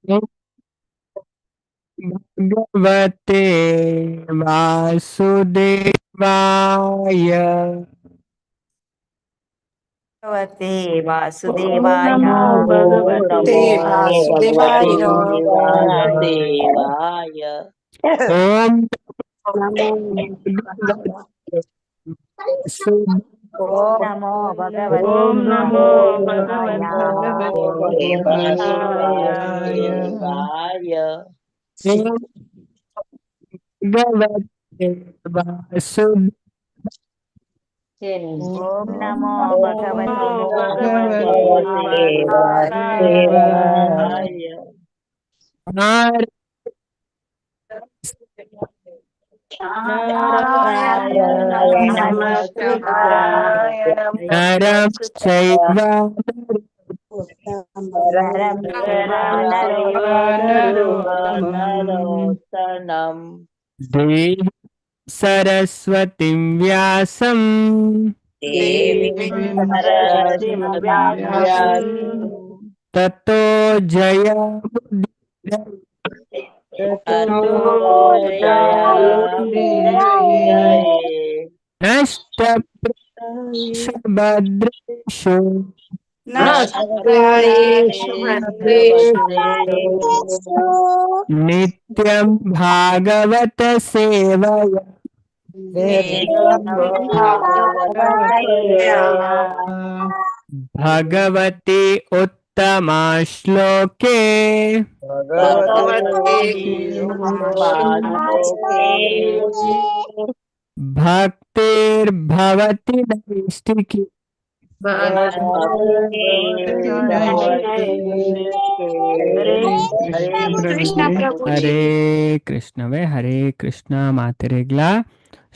ॐ भगवते वासुदेवाय। भगवते ॐ वासुदेवाय। नमो भगवते ते वासुदेवाय। वासुदेवाय। ॐ नमो भगवते वासुदेवाय। ॐ नमो भगवते ॐ नमो वासुदेवाय। भगवते वासुदेवाय। वासुदेवाय। ॐ भगवते वासुदेवाय। ॐ नमो ॐ भगवते नमो भगवते भगवते वासुदेवाय। वासुदेवाय। नारायण नमस्कृत्य नरं चैव नरं चैव नरं चैव नरोत्तमं नरोत्तमम् नरोत्तमम् देवी सरस्वतीं व्यासं देवीं देवीं सरस्वतीं सरस्वतीं व्यासं व्यासं ततो जयमुदीरये। ततो ततो जयमुदीरये। जयमुदीरये। नष्टप्रभद्रेषु नष्टप्रायेषु भद्रेषु भद्रेषु नित्यं भागवत सेवया नित्यं भागवतसेवया भगवति उत्तमा श्लोके भगवति उत्तमाश्लोके भक्तिर्भवति नैष्ठिकी। हरे कृष्ण प्रभुजी। हरे ಕೃಷ್ಣವೇ ಹರೇ ಕೃಷ್ಣ ಮಾತೆರೆಗ್ಲ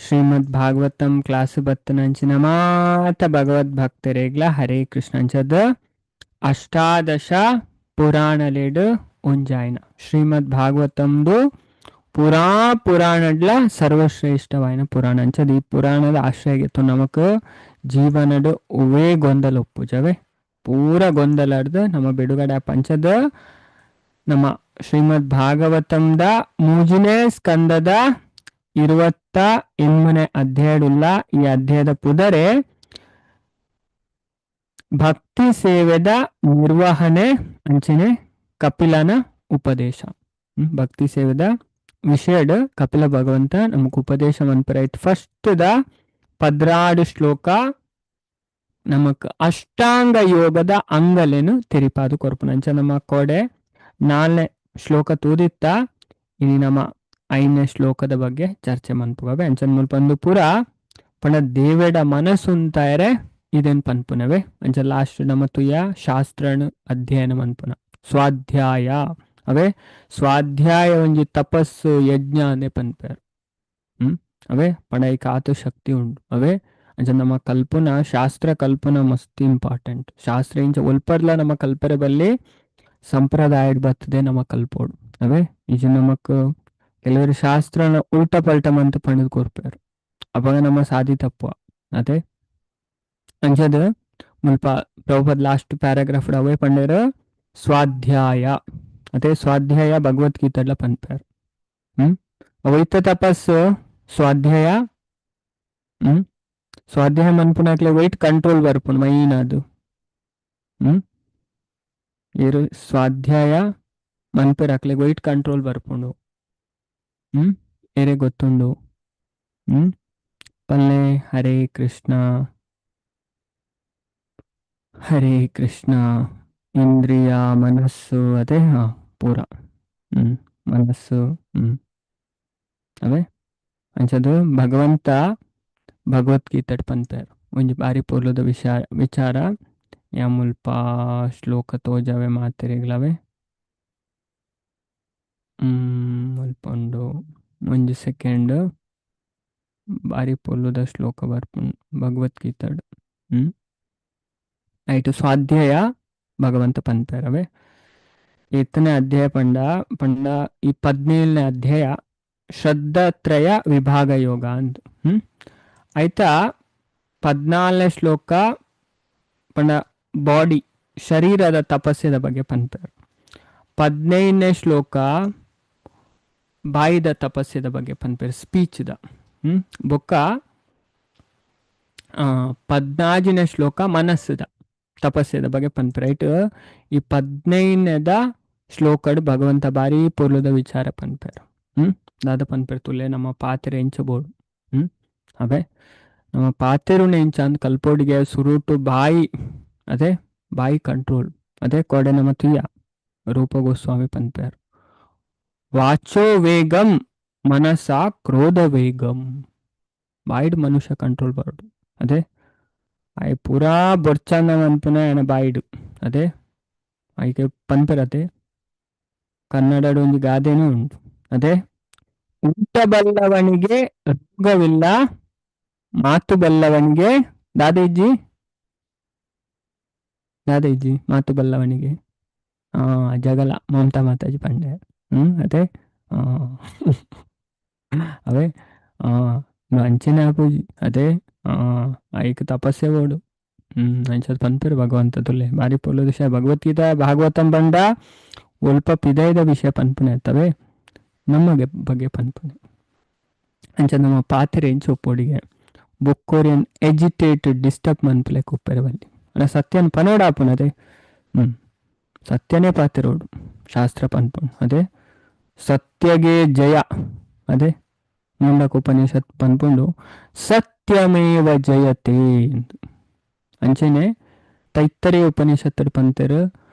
ಶ್ರೀಮದ್ ಭಾಗವತಂ ಕ್ಲಾಸ್ ಬತ್ತನಂಚಿನ ಮಾತ ಭಗವದ್ ಭಕ್ತರೆಗ್ಲ ಹರೇ ಕೃಷ್ಣ ಅಂಚದ ಅಷ್ಟಾದಶ ಪುರಾಣಲೇಡು ಒಂಜಾಯ್ನ ಶ್ರೀಮದ್ ಭಾಗವತಂದು ಪುರಾ ಪುರಾಣಡ್ಲ ಸರ್ವಶ್ರೇಷ್ಠವಾಯಿನ ಪುರಾಣ ಅಂಚದ ಈ ಪುರಾಣದ ಆಶ್ರಯ ನಮಕ್ ಜೀವನಡು ಉವೇ ಗೊಂದಲ ಒಪ್ಪುಜವೆ ಪೂರ ಗೊಂದಲಾರ್ದು ನಮ್ಮ ಬಿಡುಗಡೆ ಪಂಚದ ನಮ್ಮ ಶ್ರೀಮದ್ ಭಾಗವತಂದ ಮೂಜನೇ ಸ್ಕಂದದ 28ನೇ ಅಧ್ಯಾಯಡುಲ್ಲ ಈ ಅಧ್ಯಾಯದ ಪುದರೆ ಭಕ್ತಿ ಸೇವೆದ ನಿರ್ವಹಣೆ ಅಂಚನೆ ಕಪಿಲನ ಉಪದೇಶ. ಭಕ್ತಿ ಸೇವೆದ ವಿಷಯಡ್ ಕಪಿಲ ಭಗವಂತ ನಮಕ್ ಉಪದೇಶ ಮನ್ಪರೈಟ್ ಫಸ್ಟ್ the 12 ಶ್ಲೋಕ ನಮಕ್ ಅಷ್ಟಾಂಗ ಯೋಗದ ಅಂಗಲೇನು ತೆರಿಪಾದು ಕೊರ್ಪುನ. ಅಂಚ ನಮ್ಮ ಕೋಡೆ 4ನೇ ಶ್ಲೋಕ ತೂದಿತ್ತ ಇನಿ ನಮ್ಮ 5ನೇ ಶ್ಲೋಕದ ಬಗ್ಗೆ ಚರ್ಚೆ ಮನ್ಪುಗವೆ. ಅಂಚನ್ ಮುಲ್ಪಂದು ಪೂರ ಪಂಡ ದೇವೆಡ ಮನಸ್ಸುಂತಾಯರೆ ಇದೇನ್ ಪನ್ಪುನವೆ. ಅಂಚ ಲಾಸ್ಟ್ ನಮ್ಮ ತುಯ ಶಾಸ್ತ್ರಣ ಅಧ್ಯಯನ ಮನ್ಪುನ ಸ್ವಾಧ್ಯಾಯ ಅವೇ ಸ್ವಾಧ್ಯಾಯ ಒಂಜಿ ತಪಸ್ಸು ಯಜ್ಞ ಅಂದೇ ಪನ್ಪೇರು. ಅವೇ ಪಂಡ ಐಕ್ ಆತು ಶಕ್ತಿ ಉಂಡು ಅವೇ. ಅಂಚ ನಮ್ಮ ಕಲ್ಪನ ಶಾಸ್ತ್ರ ಕಲ್ಪನ ಮಸ್ತ್ ಇಂಪಾರ್ಟೆಂಟ್. ಶಾಸ್ತ್ರ ಇಂಚ ಒಲ್ಪರ್ಲ ನಮ್ಮ ಕಲ್ಪರೆ ಬಲ್ಲಿ ಸಂಪ್ರದಾಯಡ್ ಬರ್ತದೆ ನಮ್ಮ ಕಲ್ಪೋಡು ಅವೇ. ಈಜ ನಮಕ್ ಕೆಲವರು ಶಾಸ್ತ್ರನ ಉಲ್ಟ ಪಲ್ಟ ಮಂತ ಪಂಡದ್ ಕೊರ್ಪೇರು ಅವಾಗ ನಮ್ಮ ಸಾದಿ ತಪ್ಪು ಅದೇ. ಅಂಚದ ಮುಲ್ಪ ಪ್ರಭುಪದ್ ಲಾಸ್ಟ್ ಪ್ಯಾರಾಗ್ರಾಫ್ ಅವೇ ಪಂಡೇರು ಸ್ವಾಧ್ಯಾಯ ಅದೇ ಸ್ವಾಧ್ಯಾಯ ಭಗವದ್ಗೀತೆಲ್ಲ ಪನ್ಪೇರು. ಅವೈತ ತಪಸ್ಸು ಸ್ವಾಧ್ಯಾಯ. ಸ್ವಾಧ್ಯಾಯ ಮನ್ಪುನಾಕ್ಲೆ ವೈಟ್ ಕಂಟ್ರೋಲ್ ಬರ್ಪುನು ಮೈನ್ ಅದು. ಏರು ಸ್ವಾಧ್ಯಾಯ ಮನ್ಪೆರಾಕ್ಲೆ ವೈಟ್ ಕಂಟ್ರೋಲ್ ಬರ್ಪುಂಡು. ಏರೆ ಗೊತ್ತುಂಡು. ಪಲ್ಲೆ ಹರೇ ಕೃಷ್ಣ ಹರೇ ಕೃಷ್ಣ ಇಂದ್ರಿಯ ಮನಸ್ಸು ಅದೇ ಹಾ ಪೂರ ಮನಸ್ಸು ಅವೇ ಅಂಚದು ಭಗವಂತ ಭಗವದ್ಗೀತೆ ಪನ್ಪೇರು ಒಂಜಿ ಬಾರಿ ಪೊರ್ಲುದ ವಿಚಾರ ಯಾ ಮುಲ್ಪ ಶ್ಲೋಕ ತೋಜವೆ ಮಾತೆರೆಗ್ಲವೆ. ಮುಲ್ಪ ಉಂಡು ಒಂಜಿ ಸೆಕೆಂಡ್ ಬಾರಿ ಪೊರ್ಲುದ ಶ್ಲೋಕ ಬರ್ಪುಂಡು ಭಗವದ್ಗೀತೆಡ್. ಐಟು ಸ್ವಾಧ್ಯಾಯ ಭಗವಂತ ಪನ್ಪೇರವೆ. ಎತ್ತನೇ ಅಧ್ಯಾಯ ಪಂಡ ಪಂಡ ಈ 17ನೇ ಅಧ್ಯಾಯ ಶ್ರದ್ಧಾತ್ರಯ ವಿಭಾಗ ಯೋಗ ಅಂತ. ಆಯ್ತಾ 14ನೇ ಶ್ಲೋಕ ಪಂಡ ಬಾಡಿ ಶರೀರದ ತಪಸ್ಸಿದ ಬಗ್ಗೆ ಪನ್ಪೇರು. 15ನೇ ಶ್ಲೋಕ ಬಾಯಿದ ತಪಸ್ಸಿದ ಬಗ್ಗೆ ಪನ್ಪೆರ್ ಸ್ಪೀಚ್ದ. ಬೊಕ್ಕ 14ನೇ ಶ್ಲೋಕ ಮನಸ್ಸುದ ತಪಸ್ಸಿದ ಬಗ್ಗೆ ಪನ್ಪೆರ್. ರೈಟ್, ಈ 15ನೇದ ಶ್ಲೋಕಡ್ ಭಗವಂತ ಬಾರಿ ಪೊರ್ಲುದ ವಿಚಾರ ಪನ್ಪೆರ್. ದಾದ ಪನ್ಪೆರ್ ತುಲೆ, ನಮ್ಮ ಪಾತೆರ ಎಂಚ ಬೋಡು. ಅವೇ ನಮ್ಮ ಪಾತೆರುನ ಎಂಚ ಅಂದ್ ಕಲ್ಪೋಡಿಗೆ ಸುರುಟು ಬಾಯಿ, ಅದೇ ಬಾಯಿ ಕಂಟ್ರೋಲ್. ಅದೇ ಕೋಡೆ ನಮ್ಮ ತುಯ್ಯ ರೂಪ ಗೋಸ್ವಾಮಿ ಪನ್ಪೆರ್, ವಾಚೋ ವೇಗಂ ಮನಸ ಕ್ರೋಧ ವೇಗಂ. ಬಾಯಿಡ್ ಮನುಷ್ಯ ಕಂಟ್ರೋಲ್ ಬರೋಡು. ಅದೇ ಆಯ್ ಪೂರಾ ಬೊರ್ಚಂದ ಮನ್ಪುನ ಎನ ಬಾಯಿಡ್. ಅದೇ ಐಕೆ ಪನ್ಪೆರ್, ಅದೇ ಕನ್ನಡಡ್ ಒಂಜಿ ಗಾದೆನೂ ಉಂಟು. ಅದೇ ಊಟ ಬಲ್ಲವನಿಗೆ ರೋಗವಿಲ್ಲ, ಮಾತು ಬಲ್ಲವನಿಗೆ ದಾದೇಜಿ ದಾದೇಜಿ ಮಾತು ಬಲ್ಲವನಿಗೆ ಜಗಲ. ಮಮತಾ ಮಾತಾಜಿ ಪಂಡೆ. ಅದೇ ಅವೇ ಅಂಚನೆ ಆಪುಜಿ. ಅದೇ ಐಕ್ ತಪಸ್ಸೆ ಬೋಡು. ಅಂಚದ ಪನ್ಪೆರ್ ಭಗವಂತ ತುಲೆ ಬಾರಿ ಪೊರ್ಲುದ ವಿಷಯ. ಭಗವದ್ಗೀತಾ ಭಾಗವತಂ ಪಂಡ ಒಲ್ಪ ಪಿದೈದ ವಿಷಯ ಪನ್ಪುನೆ ಅತ್ತವೇ, ನಮಗೆ ಬಗ್ಗೆ ಪನ್ಪುನೆ. ಅಂಚ ನಮ್ಮ ಪಾತೆರ ಎಂಚ ಉಪ್ಪೊಡಿಗೆ ಬೊಕ್ಕೊರಿಯನ್ ಎಜಿಟೇಟ್ ಡಿಸ್ಟರ್ಬ್ ಮನ್ಪುಲೆಕ ಉಪ್ಪೆರೆ ಬಲ್ಲಿ. ಅನ ಸತ್ಯನ್ ಪನೋಡಾಪುನದೆ. ಸತ್ಯನೇ ಪಾತೆರೋಡು ಶಾಸ್ತ್ರ ಪನ್ಪುನು. ಅದೇ ಸತ್ಯಗೆ ಜಯ. ಅದೇ ಮುಂಡಕ ಉಪನಿಷತ್ ಪನ್ಪುಂಡು ಸತ್ಯಮೇವ ಜಯತೆ ಎಂದು. ಅಂಚನೆ ತೈತ್ತರೇಯ ಉಪನಿಷತ್ತು ಪಂತೆರ್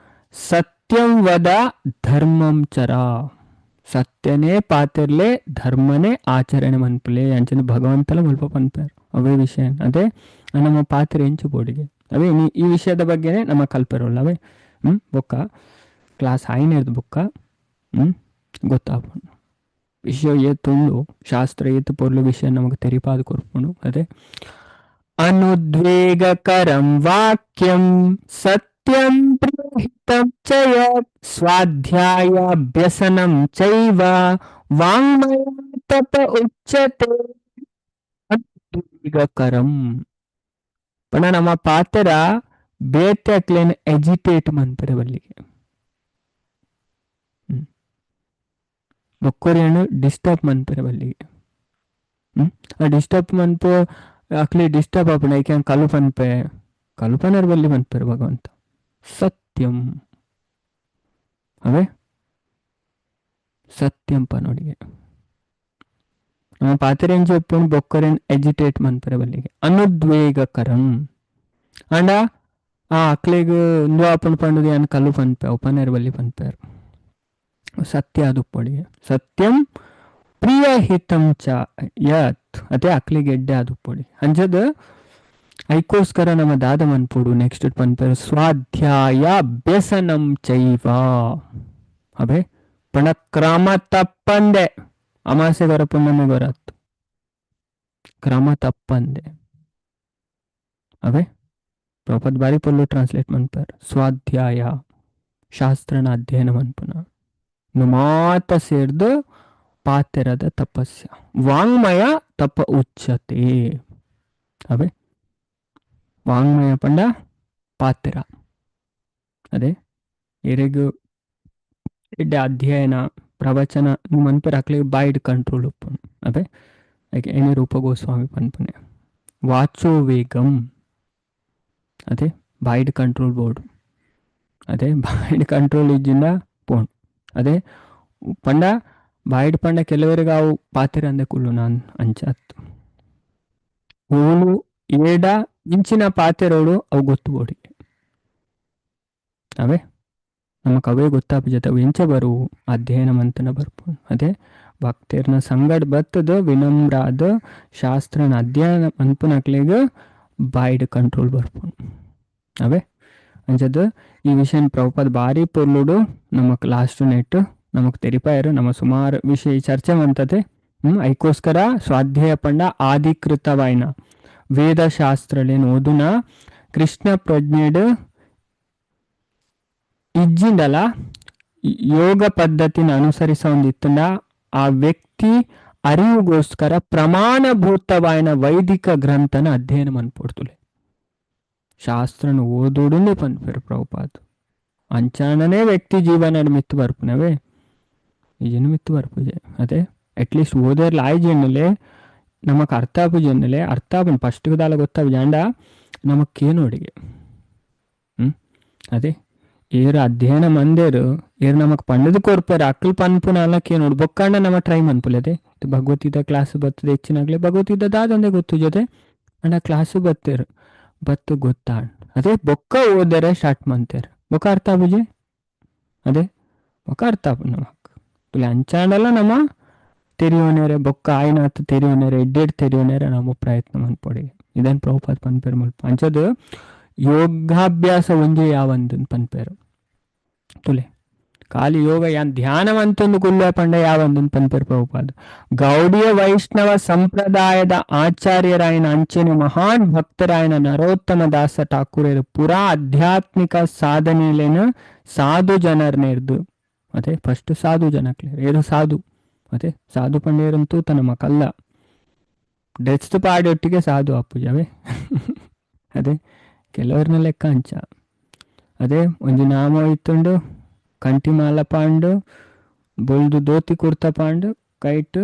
ಸತ್ಯಂ ವದ ಧರ್ಮಂ ಚರ. ಸತ್ಯನೇ ಪಾತೆರ್ಲೆ ಧರ್ಮನೇ ಆಚರಣೆ ಮನ್ಪುಲೆ ಅಂಚನೆ ಭಗವಂತಲ ಮುಲ್ಪ ಪನ್ಪೆರ್ ಅವೇ ವಿಷಯ. ಅದೇ ನಮ್ಮ ಪಾತ್ರೆ ಎಂಚು ಬೋಡಿಗೆ ಅವೇ ಈ ವಿಷಯದ ಬಗ್ಗೆನೇ ನಮ್ಮ ಕಲ್ಪೆರೋಲ್ಲ ಅವೇ. ಬೊಕ್ಕ ಕ್ಲಾಸ್ ಆಯ್ನೇರ್ದು ಬೊಕ್ಕ ಗೊತ್ತಾಪುಂಡು ವಿಷಯ ಏತುಂಡು, ಶಾಸ್ತ್ರ ಏತು ಪೊರ್ಲು ವಿಷಯ ನಮಗೆ ತೆರಿಪಾದ ಕೊರ್ಪುಂಡು. ಅದೇ ಅನುದ್ವೇಗಕರಂ ವಾಕ್ಯಂ ಸತ್ಯಂ ಪ್ರಿಯಹಿತಂ ಚ ಯತ್ ಸ್ವಾಧ್ಯಾಯಾಭ್ಯಸನಂ ಚೈವ ವಾಂಗ್ಮಯ ತಪ ಉಚ್ಯತೆ. ಅನುದ್ವೇಗಕರಂ ಪಂಡ ನಮ್ಮ ಪಾತೆರ ಬೇತೆ ಅಕ್ಲೆನ್ ಎಜಿಟೇಟ್ ಮನ್ಪೆರೆ ಬಲ್ಲಿಗೆ, ಬೊಕ್ಕೊರಿಯನ್ ಡಿಸ್ಟರ್ಬ್ ಮನ್ಪೆರೆ ಬಲ್ಲಿಗೆ. ಆ ಡಿಸ್ಟರ್ಬ್ ಮನ್ಪು ಅಕ್ಲೆ ಡಿಸ್ಟರ್ಬ್ ಆಪುಂಡು ಐಕೆ ಕಲು ಪನ್ಪೆ ಕಲು ಪನರ್ ಬಲ್ಲಿ ಮನ್ಪೆರ್ ಭಗವಂತ. ಸತ್ಯಂ ಅವೇ ಸತ್ಯಂ ಪನೋಡಿಗೆ ನಮ್ಮ ಪಾತೆರ ಎಂಚ ಉಪ್ಪುಂಡು ಬೊಕ್ಕೊರಿಯನ್ ಎಜಿಟೇಟ್ ಮನ್ಪೆರೆ ಬಲ್ಲಿಗೆ ಅನುದ್ವೇಗಕರಂ. ಅಂಡ ಆ ಅಕ್ಲೆಗ್ ಉಂದು ಆಪುಂಡು ಪಂಡುದು ಯಾನ್ ಕಲು ಪನ್ಪೆ ಅವು ಪನೆರ್ ಬಲ್ಲಿ ಪನ್ಪೆರ್. ಸತ್ಯ ಅದು ಉಪ್ಪೊಡಿಗೆ ಸತ್ಯಂ ಪ್ರಿಯ ಹಿತಂ ಚ ಯತ್. ಅದೇ ಅಕ್ಲೆಗ್ ಎಡ್ಡೆ ಅದು ಉಪ್ಪೊಡಿ. ಅಂಚದ ಐಕೋಸ್ಕರ ನಮ್ಮ ದಾದ ಮನ್ಪೊಡು ನೆಕ್ಸ್ಟ್ ಪನ್ಪೆರ್ ಸ್ವಾಧ್ಯಾಯ ಅಭ್ಯಸನಂ ಚೈವ. ಅಬೆ ಪಂಡ ಕ್ರಮ ತಪ್ಪಂದೆ ಅಮಾಸೆ ಗೊರ ಪುಣ್ಣಮೆ ಗೊರತ್ತು ಕ್ರಮ ತಪ್ಪಂದೆ. ಅವೇ ಪ್ರಭುಪಾದ ಬಾರಿ ಪೊರ್ಲು ಟ್ರಾನ್ಸ್ಲೇಟ್ ಮನ್ಪೆರ್ ಸ್ವಾಧ್ಯಾಯ ಶಾಸ್ತ್ರನ ಅಧ್ಯಯನ ಮನ್ಪುನ ಮಾತ ಸೇರ್ದು ಪಾತೆರದ ತಪಸ್ಯ ವಾಂಗ್ಮಯ ತಪ ಉಚ್ಯತೆ. ಅವೇ ವಾಂಗ್ಮಯ ಪಂಡ ಪಾತೆರ. ಅದೇ ಎರೆಗು ಎಡ್ಡೆ ಅಧ್ಯಯನ ಪ್ರವಚನ ಮನ್ಪೆರ್ ಅಕ್ಲೆಗ್ ಬಾಯ್ಡ್ ಕಂಟ್ರೋಲ್ ಉಪ್ಪುಂಡು. ಅವೇ ಲೈಕ್ ಏನೇ ರೂಪ ಗೋಸ್ವಾಮಿ ಪನ್ಪುನೆ ವಾಚೋ ವೇಗಂ. ಅದೇ ಬಾಯ್ಡ್ ಕಂಟ್ರೋಲ್ ಬೋರ್ಡ್. ಅದೇ ಬಾಯ್ಡ್ ಕಂಟ್ರೋಲ್ ಇಜ್ಜಿಂಡ ಪೋಂಡು. ಅದೇ ಪಂಡ ಬಾಯ್ಡ್ ಪಂಡ ಕೆಲವರಿಗೆ ಅವು ಪಾತೆರ ಅಂದೆ ಕುಲ್ಲು ನಾನ್ ಅಂಚ ಅತ್ತು ಓಲು ಏಡ ಇಂಚಿನ ಪಾತೆರೋಡು ಅವು ಗೊತ್ತು ಬೋಡಿಗೆ. ಅವೇ ನಮಕ್ ಅವೇ ಗೊತ್ತಾಪುಜತೆ ಅವು ಎಂಚ ಬರುವು ಅಧ್ಯಯನ ಮಂತನ ಬರ್ಪು. ಅದೇ ಭಕ್ತರ್ನ ಸಂಗಡ್ ಬತ್ತದ ವಿನಮ್ರಾದ ಶಾಸ್ತ್ರನ ಅಧ್ಯಯನ ಮನ್ಪುನಕ್ಲೆಗ್ ಬಾಯ್ಡ್ ಕಂಟ್ರೋಲ್ ಬರ್ಪುಂಡು. ಅವೇ ಅಂಚದ ಈ ವಿಷಯ ಪ್ರಭುಪಾದ ಬಾರಿ ಪೊರ್ಲುಡು ನಮಕ್ ಲಾಸ್ಟ್ ನೆಟ್ ನಮಕ್ ತೆರಿಪಾಯರು. ನಮ್ಮ ಸುಮಾರು ವಿಷಯ ಚರ್ಚೆ ಮಂತತೆ. ಐಕೋಸ್ಕರ ಸ್ವಾಧ್ಯಾಯ ಪಂಡ ಆಧಿಕೃತವಾಯಿನ ವೇದಶಾಸ್ತ್ರಲೇನ್ ಓದುನ ಕೃಷ್ಣ ಪ್ರಜ್ಞೆಡ್ ಇಜ್ಜಿಂಡಲ ಯೋಗ ಪದ್ಧತಿನ ಅನುಸರಿಸ ಒಂದಿತ್ತಂಡ ಆ ವ್ಯಕ್ತಿ ಅರಿವುಗೋಸ್ಕರ ಪ್ರಮಾಣಭೂತವಾಯಿನ ವೈದಿಕ ಗ್ರಂಥನ ಅಧ್ಯಯನ ಮನ್ಪೊಡ್ತುಲೆ. ಶಾಸ್ತ್ರನ ಓದೋಡುಂದೇ ಪನ್ಪೆರ್ ಪ್ರಭುಪಾದ್. ಅಂಚಾನನೇ ವ್ಯಕ್ತಿ ಜೀವನ ಮಿತ್ತು ಬರ್ಪುನವೇ ಈಜಿನ ಮಿತ್ತು ಬರ್ಪುಜೆ. ಅದೇ ಅಟ್ಲೀಸ್ಟ್ ಓದೇರ್ಲ ಆಯ್ಜೆಣ್ಣಲೆ ನಮಕ್ ಅರ್ಥ ಆಪುಜೆನ್ನಲೆ ಅರ್ಥ ಆಪುಂಡು ಫಸ್ಟ್ಗೆ ದಾಲ ಗೊತ್ತಾಪುಜಿ ಆಂಡ ನಮಕ್ಕೇನೋಡಿಗೆ. ಅದೇ ಏರು ಅಧ್ಯಯನ ಮಂದೇರು ಏರು ನಮಕ್ ಪಂಡದು ಕೊರ್ಪೇರು ಅಕ್ಲು ಪನ್ಪುನ ಕೇನೋಡು ಬೊಕ್ಕಂಡ ನಮ್ಮ ಟ್ರೈ ಮನ್ಪುಲೆ. ಅದೇ ಭಗವದ್ಗೀತಾ ಕ್ಲಾಸ್ ಬರ್ತದೆ ಹೆಚ್ಚಿನಾಗ್ಲೆ ಭಗವದ್ಗೀತಾ ದಾದಂದೆ ಗೊತ್ತು ಜೊತೆ ಅಂಡ ಕ್ಲಾಸು ಬತ್ತೇರು ಬತ್ತು ಗೊತ್ತಾಣ್. ಅದೇ ಬೊಕ್ಕ ಓದರೆ ಸ್ಟಾರ್ಟ್ ಮಂತೇರು ಬೊಕ್ಕ ಅರ್ಥ ಆಪುಜೆ. ಅದೇ ಬೊಕ್ಕ ಅರ್ಥ ಆಪು ನಮಕ್ ತುಲೆ ಅಂಚಾಂಡಲ ನಮ್ಮ ತೆರಿಯೋನೇರೆ ಬೊಕ್ಕ ಆಯ್ನಾತ್ ತೆರಿಯೋನೇರೆ ಎಡ್ಡೆಡ್ ತೆರಿಯೋನೇರೆ ನಮ್ಮ ಪ್ರಯತ್ನ ಮನ್ಪೊಡಿ. ಇದನ್ ಪ್ರಭುಪಾದ ಪನ್ಪೇರು ಮುಲ್ಪ ಅಂಚದು ಯೋಗಾಭ್ಯಾಸ ಒಂಜೆ ಯಾವಂದು ಪನ್ಪೇರು ತುಲೆ ಖಾಲಿ ಯೋಗ ಯಾನ್ ಧ್ಯಾನವಂತೊಂದು ಕುಲ್ಲ ಪಂಡ ಯಾವಂದು ಪನ್ಪೇರು ಪ್ರಭುಪಾದ. ಗೌಡಿಯ ವೈಷ್ಣವ ಸಂಪ್ರದಾಯದ ಆಚಾರ್ಯರಾಯನ ಅಂಚನೆ ಮಹಾನ್ ಭಕ್ತರಾಯನ ನರೋತ್ತಮ ದಾಸ ಠಾಕೂರರು ಪುರಾ ಆಧ್ಯಾತ್ಮಿಕ ಸಾಧನೆಲೇನು ಸಾಧು ಜನರ್ನೇರ್ದು. ಅದೇ ಫಸ್ಟ್ ಸಾಧು ಜನಕ್ಲೇರು ಏರು ಸಾಧು. ಅದೇ ಸಾಧು ಪಂಡೇರಂತೂ ತನ್ನ ಕಲ್ಲ ಡೆಸ್ತ್ ಪಾಡೊಟ್ಟಿಗೆ ಸಾಧು ಅಪ್ಪುಜವೇ. ಅದೇ ಕೆಲವ್ರನ್ನ ಲೆಕ್ಕ ಅಂಚ. ಅದೇ ಒಂಜಿ ನಾಮ ಇತ್ತುಂಡು ಕಂಟಿ ಮಾಲ ಪಾಂಡು ಬೊಲ್ದು ದೋತಿ ಕುರ್ತ ಪಾಂಡು ಕೈಟ್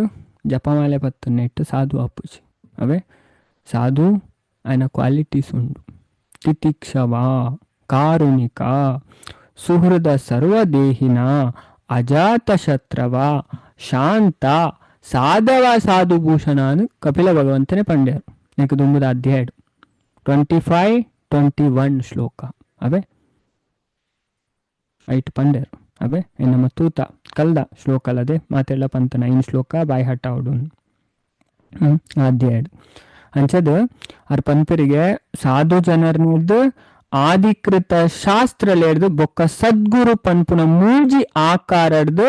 ಜಪಮಾಲೆ ಪತ್ತು ನೆಟ್ಟು ಸಾಧು ಅಪ್ಪುಜಿ. ಅವೇ ಸಾಧು ఆయన ಕ್ವಾಲಿಟೀಸ್ ಉಂಡು. ತಿತಿಕ್ಷವ ಕಾರುಣಿಕ ಸುಹೃದ ಸರ್ವದೇಹಿನ ಅಜಾತ ಶತ್ರವ ಶಾಂತ ಸಾಧವ ಸಾಧುಭೂಷಣ ಅನು ಕಪಿಲ ಭಗವಂತನೇ ಪಂಡ್ಯಾರು. నీకు దుమ్ముದ ಅಧ್ಯಾಯ 25 21 ಶ್ಲೋಕ ಅವೇ ಐಟ್ ಪಂಡ್ಯಾರು. ಅವೇ ನಮ್ಮ ತೂತ ಕಲ್ದ ಶ್ಲೋಕ ಅಲ್ಲದೆ ಮಾತೆಲ್ಲ ಪಂತನ ಐನ್ ಶ್ಲೋಕ ಬಾಯಿ ಹಟ್ಟ ಅವಡು ಅಧ್ಯಾಯ ಅಂಚದ ಅರ್ ಪನ್ಪರಿಗೆ ಸಾಧು ಜನರ್ನಿರ್ದು ಆಧಿಕೃತ ಶಾಸ್ತ್ರಲೇರ್ದು ಬೊಕ್ಕ ಸದ್ಗುರು ಪನ್ಪುನ ಮೂಜಿ ಆಕಾರಡ್ದು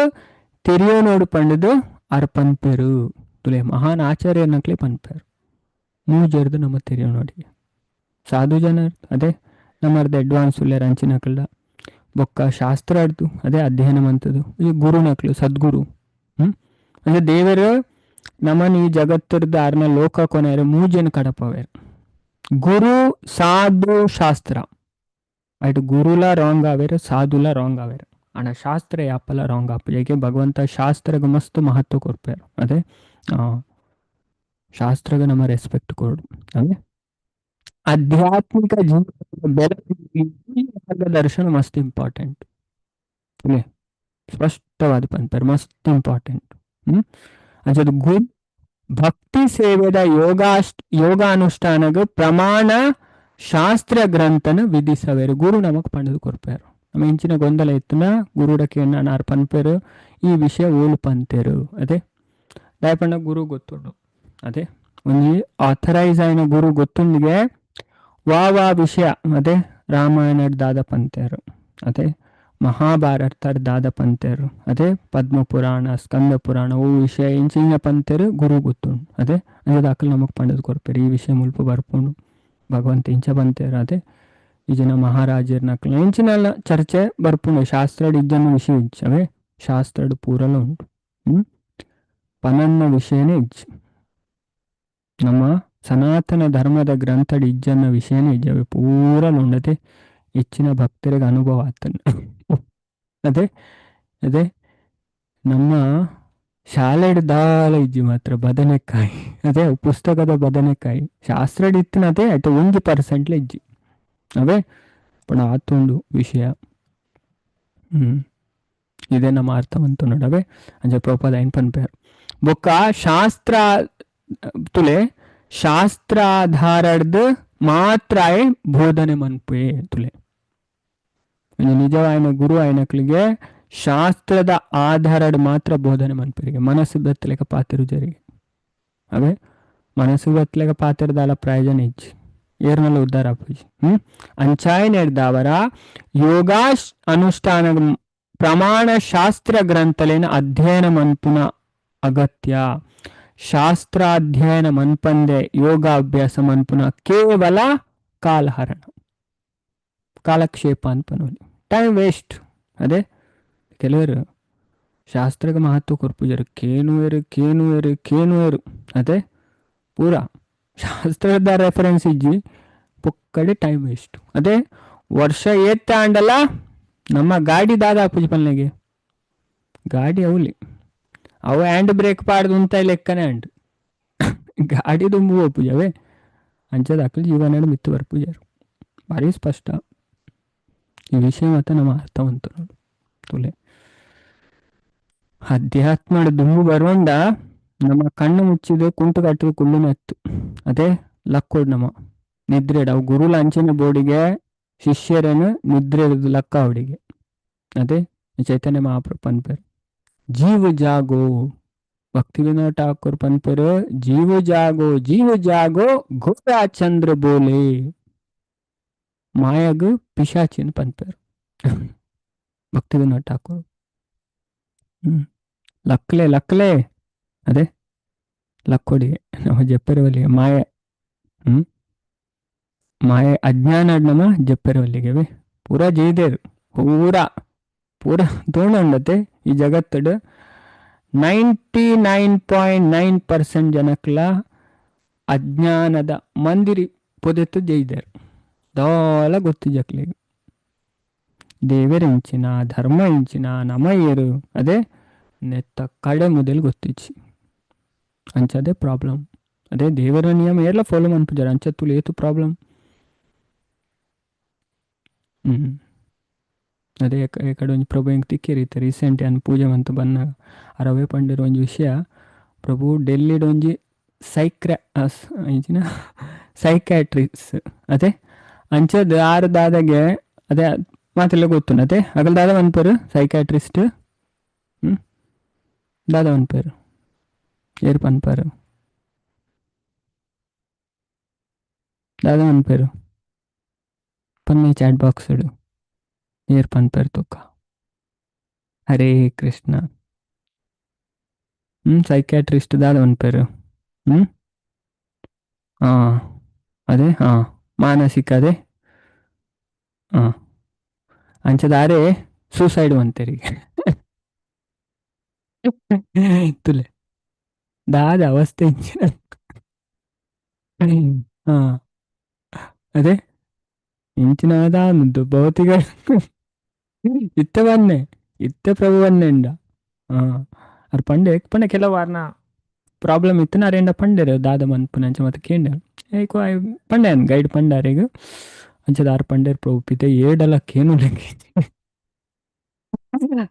ತೆರಿಯೋನೋಡು ಪಂಡದು ಅರ್ ಪನ್ಪೆರು ತುಲೆ ಮಹಾನ್ ಆಚಾರ್ಯನಕ್ಲೆ ಪನ್ಪೆರು ಮೂಜರ್ದು ನಮ್ಮ ತೆರಿಯೋನೋಡಿಗೆ ಸಾಧು ಜನರ್. ಅದೇ ನಮ್ಮರ್ದು ಅಡ್ವಾನ್ಸ್ ಉಲ್ಲೇರ್ ಅಂಚಿನಕಲ್ದ ಬೊಕ್ಕ ಶಾಸ್ತ್ರ ಅರ್ದು ಅದೇ ಅಧ್ಯಯನ ಮಂತದ್ದು ಈ ಗುರುನಕ್ಲು ಸದ್ಗುರು. ಅಂದ್ರೆ ದೇವರು ನಮ್ಮನ್ ಈ ಜಗತ್ತಿರ್ದು ಆರ್ನ ಲೋಕ ಕೊನೆಯರು ಮೂಜೆನ ಕಡಪವೇರು ಗುರು ಸಾಧು ಶಾಸ್ತ್ರ. ಅಟ್ ಗುರುಲ ರಾಂಗ್ ಆವೇರು ಸಾಧುಲ ರಾಂಗ್ ಆವೇರು ಅಣ್ಣ ಶಾಸ್ತ್ರ ಯಾಪಲ ರಾಂಗ್ ಆಪು. ಏಕೆ ಭಗವಂತ ಶಾಸ್ತ್ರಗ ಮಸ್ತ್ ಮಹತ್ವ ಕೊಡ್ಪೇರು. ಅದೇ ಶಾಸ್ತ್ರಗ ನಮ್ಮ ರೆಸ್ಪೆಕ್ಟ್ ಕೊಡು. ಅದೇ ಆಧ್ಯಾತ್ಮಿಕ ಜೀವನದ ಬೆಳಕಿಗೆ ಮಾರ್ಗದರ್ಶನ ಮಸ್ತ್ ಇಂಪಾರ್ಟೆಂಟ್. ಸ್ಪಷ್ಟವಾದ ಪನ್ಪೇರು ಮಸ್ತ್ ಇಂಪಾರ್ಟೆಂಟ್. ಅಂಚದ ಗುರು ಭಕ್ತಿ ಸೇವೆದ ಯೋಗಾನುಷ್ಠಾನಗ ಪ್ರಮಾಣ ಶಾಸ್ತ್ರ ಗ್ರಂಥನ ವಿಧಿಸವೇರು ಗುರು ನಮಕ್ ಪಂಡದು ಕೊರ್ಪೇರು. ನಮ್ಮ ಇಂಚಿನ ಗೊಂದಲ ಇತ್ತುನ ಗುರುಡಕ್ಕೆ ನಾರ್ ಪನ್ಪೇರು ಈ ವಿಷಯ ಓಲು ಪಂತೇರು. ಅದೇ ದಯಪಂಡ ಗುರು ಗೊತ್ತುಂಡು. ಅದೇ ಒಂಜಿ ಆಥರೈಸ್ ಆಯ್ನ ಗುರು ಗೊತ್ತುಂಡಿಗೆ ವಾ ವಾ ವಿಷಯ. ಅದೇ ರಾಮಾಯಣ ದಾದ ಪಂತೇರು, ಅದೇ ಮಹಾಭಾರತ ದಾದ ಪಂತೇರು, ಅದೇ ಪದ್ಮ ಪುರಾಣ ಸ್ಕಂದ ಪುರಾಣ ಓ ವಿಷಯ ಇಂಚಿನ ಪಂತೇರು ಗುರು ಗೊತ್ತುಂಡು. ಅದೇ ಅದೇ ದಾಖಲು ನಮಕ್ ಪಂಡದು ಕೊರ್ಪೇರು ಈ ವಿಷಯ ಮುಲ್ಪ ಬರ್ಪುಂಡು ಭಗವಂತ ಇಂಚ ಪಂತೇರು. ಅದೇ ಈ ಜನ ಮಹಾರಾಜರ್ನಕ್ಲು ಇಂಚಿನೆಲ್ಲ ಚರ್ಚೆ ಬರ್ಪುಂಡು ಶಾಸ್ತ್ರಡ್ ಇಜ್ಜನ್ನ ವಿಷಯ ಇಜ್ಜಿ. ಅವೇ ಶಾಸ್ತ್ರಡ್ ಪೂರಲ ಉಂಟು. ಪನನ್ನ ವಿಷಯನೇ ಇಜ್ಜಿ. ನಮ್ಮ ಸನಾತನ ಧರ್ಮದ ಗ್ರಂಥಡ್ ಇಜ್ಜನ್ನ ವಿಷಯನೇ ಇಜ್ಜಿ. ಅವೆ ಪೂರಲ ಉಂಡತೆ ಹೆಚ್ಚಿನ ಭಕ್ತರಿಗೆ ಅನುಭವ ಆತನ. ಅದೇ ಅದೇ ನಮ್ಮ ಶಾಲೆಡ್ ದಾಲ ಇಜ್ಜಿ ಮಾತ್ರ ಬದನೆಕಾಯಿ. ಅದೇ ಪುಸ್ತಕದ ಬದನೆಕಾಯಿ ಶಾಸ್ತ್ರಡ್ ಇತ್ತಿನದೇ ಅಟ್ 1% ಇಜ್ಜಿ. ಅವೇ ಪಣ ಆತುಂಡು ವಿಷಯ. ಇದೇ ನಮ್ಮ ಅರ್ಥವಂತು ನೋಡವೆ ಅಂಚ ಪ್ರಭುಪಾದ ಐನ್ ಪನ್ಪೇರು ಬೊಕ್ಕ ಶಾಸ್ತ್ರ ತುಲೆ ಶಾಸ್ತ್ರಾಧಾರಡ್ದು ಮಾತ್ರ ಬೋಧನೆ ಮನ್ಪೆ ತುಲೆ ನಿಜವಾಯನ ಗುರು ಆಯ್ನಕ್ಲಿಗೆ ಶಾಸ್ತ್ರದ ಆಧಾರಡ್ ಮಾತ್ರ ಬೋಧನೆ ಮನ್ಪರಿಗೆ ಮನಸ್ಸು ಬತ್ತಲೆಕ ಪಾತಿರು ಜರಿಗೆ. ಅವೇ ಮನಸ್ಸು ಬತ್ತಲೆಕ ಪಾತಿರದಾಲ ಪ್ರಯೋಜನ ಇಜ್ಜಿ ಏರ್ನಲ್ಲ ಉದ್ಧಾರ ಆಪುಜಿ. ಅಂಚಾಯನೆಡ್ದಾವರ ಯೋಗಾ ಅನುಷ್ಠಾನ ಪ್ರಮಾಣ ಶಾಸ್ತ್ರ ಗ್ರಂಥಲೇನ ಅಧ್ಯಯನ ಮನ್ಪುನ ಅಗತ್ಯ. ಶಾಸ್ತ್ರಾಧ್ಯಯನ ಮನ್ಪಂದೆ ಯೋಗಾಭ್ಯಾಸ ಮನ್ಪುನ ಕೇವಲ ಕಾಲಹರಣ ಕಾಲಕ್ಷೇಪ ಅನ್ಪನೋಲಿ ಟೈಮ್ ವೇಸ್ಟ್. ಅದೇ ಕೆಲವರು ಶಾಸ್ತ್ರಕ್ಕೆ ಮಹತ್ವ ಕೊರ್ಪುಜರು ಕೇನುವೆರು ಕೇನುವೆರು ಕೇನುವೆರು. ಅದೇ ಪೂರಾ ಶಾಸ್ತ್ರದ ರೆಫರೆನ್ಸ್ ಇಜ್ಜಿ ಪೊಕ್ಕಡೆ ಟೈಮ್ ವೇಸ್ಟ್. ಅದೇ ವರ್ಷ ಏತ್ತ ಆಂಡಲ ನಮ್ಮ ಗಾಡಿ ದಾದ ಪೂಜೆ ಪನ್ಲೆಗೆ ಗಾಡಿ ಅವಲಿ ಅವು ಹ್ಯಾಂಡ್ ಬ್ರೇಕ್ ಪಾಡ್ದು ಉಂತ ಲೆಕ್ಕನೆ ಅಂಡ್ ಗಾಡಿ ದುಂಬು ಪೂಜವೇ ಅಂಚದ ಅಕ್ಲು ಜೀವನ ಮಿತ್ತು ಬರ್ಪುಜಾರು ಭಾರಿ ಸ್ಪಷ್ಟ ಈ ವಿಷಯ ಮತ್ತೆ ನಮ್ಮ ಅರ್ಥವಂತ ನೋಡು ತುಲೆ ಅಧ್ಯಾತ್ಮ ದುಂಬು ಬರುವಂದ ನಮ್ಮ ಕಣ್ಣು ಮುಚ್ಚಿದ ಕುಂಟು ಕಟ್ಟಿದ ಕುಳ್ಳುನ ಎತ್ತು ಅದೇ ಲಕ್ಕೋಡ್ ನಮ್ಮ ನಿದ್ರೆಡ್ ಅವು ಗುರುಲ ಅಂಚಿನ ಬೋಡಿಗೆ ಶಿಷ್ಯರನ್ನು ನಿದ್ರೆ ಲಕ್ಕ ಅವಡಿಗೆ ಅದೇ ಚೈತನ್ಯ ಮಹಾಪ್ರಭು ಪನ್ಪೇರು ಜೀವ ಜಾಗೋ ಭಕ್ತಿ ವಿನೋದ್ ಠಾಕೂರ್ ಪನ್ಪೇರು ಜೀವ ಜಾಗೋ ಜೀವ ಜಾಗೋ ಘೋರಾ ಚಂದ್ರ ಬೋಲೆ ಮಾಯಾಗ ಪಿಶಾಚಿನ ಪನ್ಪೇರು ಭಕ್ತಿ ವಿನೋದ್ ಠಾಕೂರ್. ಲಕ್ಲೆ ಲಕ್ಲೆ ಅದೇ ಲಕ್ಕೋಡಿ ನಮ್ಮ ಜಪ್ಪೆರವಲ್ಲಿಗೆ ಮಾಯೆ. ಹ್ಮ್ ಮಾಯೆ ಅಜ್ಞಾನ ನಮ್ಮ ಜಪ್ಪೆರವಲ್ಲಿಗೆವೆ ಪೂರಾ ಜೈದೇರು ಪೂರಾ ಪೂರಾ ತೋಣಂಡತೆ ಈ ಜಗತ್ತಡು 99.9% ಜನಕ್ಲ ಅಜ್ಞಾನದ ಮಂದಿರಿ ಪೊದೆತ್ತು ಜೈದೇರು ದಾಲ ಗೊತ್ತು ಜಕ್ಲಿಗೆ ದೇವರ ಇಂಚಿನ ಧರ್ಮ ಇಂಚಿನ ನಮ ಏರು ಅದೇ ನೆತ್ತ ಕಡೆ ಮೊದಲು ಗೊತ್ತಿಚ್ಚಿ ಅಂಚದೇ ಪ್ರಾಬ್ಲಮ್ ಅದೇ ದೇವರ ನಿಯಮ ಎಲ್ಲ ಫಾಲೋ ಮನ್ಪುಜಾರ ಅಂಚ ತುಳು ಏತು ಪ್ರಾಬ್ಲಮ್. ಹ್ಮ್ ಅದೇ ಕಡೆ ಒಂಜಿ ಪ್ರಭು ಎಂಕ್ ತಿಕ್ಕಿರಿತ್ತೆ ರೀಸೆಂಟ್ ಯಾನ್ ಪೂಜೆ ಮಂತು ಬನ್ನಾಗ ಅರವೇ ಪಂಡಿರ ಒಂಜಿ ವಿಷಯ ಪ್ರಭು ಡೆಲ್ಲಿಡ್ ಒಂಜಿ ಸೈಕ್ರ ಇಂಚಿನ ಸೈಕ್ಯಾಟ್ರಿಸ್ ಅದೇ ಅಂಚದ ಆರು ದಾದಾಗೆ ಅದೇ ಮಾತೆಲ್ಲ ಗೊತ್ತುಂಡು ಅದೇ ಅಗಲ್ ದಾದ ಪನ್ಪೇರು ಸೈಕ್ಯಾಟ್ರಿಸ್ಟ್. ಹ್ಮ್ ದಾದ ಪನ್ಪೇರು ಏರ್ ಪನ್ಪೇರು ದಾದ ಪನ್ಪೇರು ಪನ್ನೆ ಚಾಟ್ ಬಾಕ್ಸ್ ಏರ್ ಪನ್ಪೇರು ತುಕ್ಕ ಹರೇ ಕೃಷ್ಣ. ಸೈಕ್ಯಾಟ್ರಿಸ್ಟ್ ದಾದ ಪನ್ಪೇರು. ಹ್ಮ್ ಹಾ ಅದೇ ಹಾ ಮಾನಸಿಕ ಅದೇ ಹಾ ಅಂಚದಾರೆ ಸೂಸೈಡ್ ಮಂತೆರಿಗೆ ತುಲೆ ದಾದ ಅವಸ್ಥೆ ಇಂಚಿನ ಹಾ ಅದೇ ಇಂಚಿನ ದಾದ ಭೌತಿಕ ಇತ್ತೆ ಬನ್ನೆ ಇತ್ತೆ ಪ್ರಭು ಬನ್ನೆಂಡ. ಹಾ ಅರ್ ಪಂಡೆ ಪಂಡೆ ಕೆಲವು ವಾರನ ಪ್ರಾಬ್ಲಮ್ ಇತ್ತು ಅರೇಂಡ ಪಂಡೆರು ದಾದ ಮನ್ಪುನ ಅಂಚ ಮತ್ತೆ ಕೇಂಡ ಏಕೋ ಪಂಡೆ ಗೈಡ್ ಪಂಡಾರೆಗ್ ಅಂಚದ ಆರ್ ಪಂಡೇರ್ ಪ್ರಭು ಪಿತೆ ಏಡಲ ಕೇನು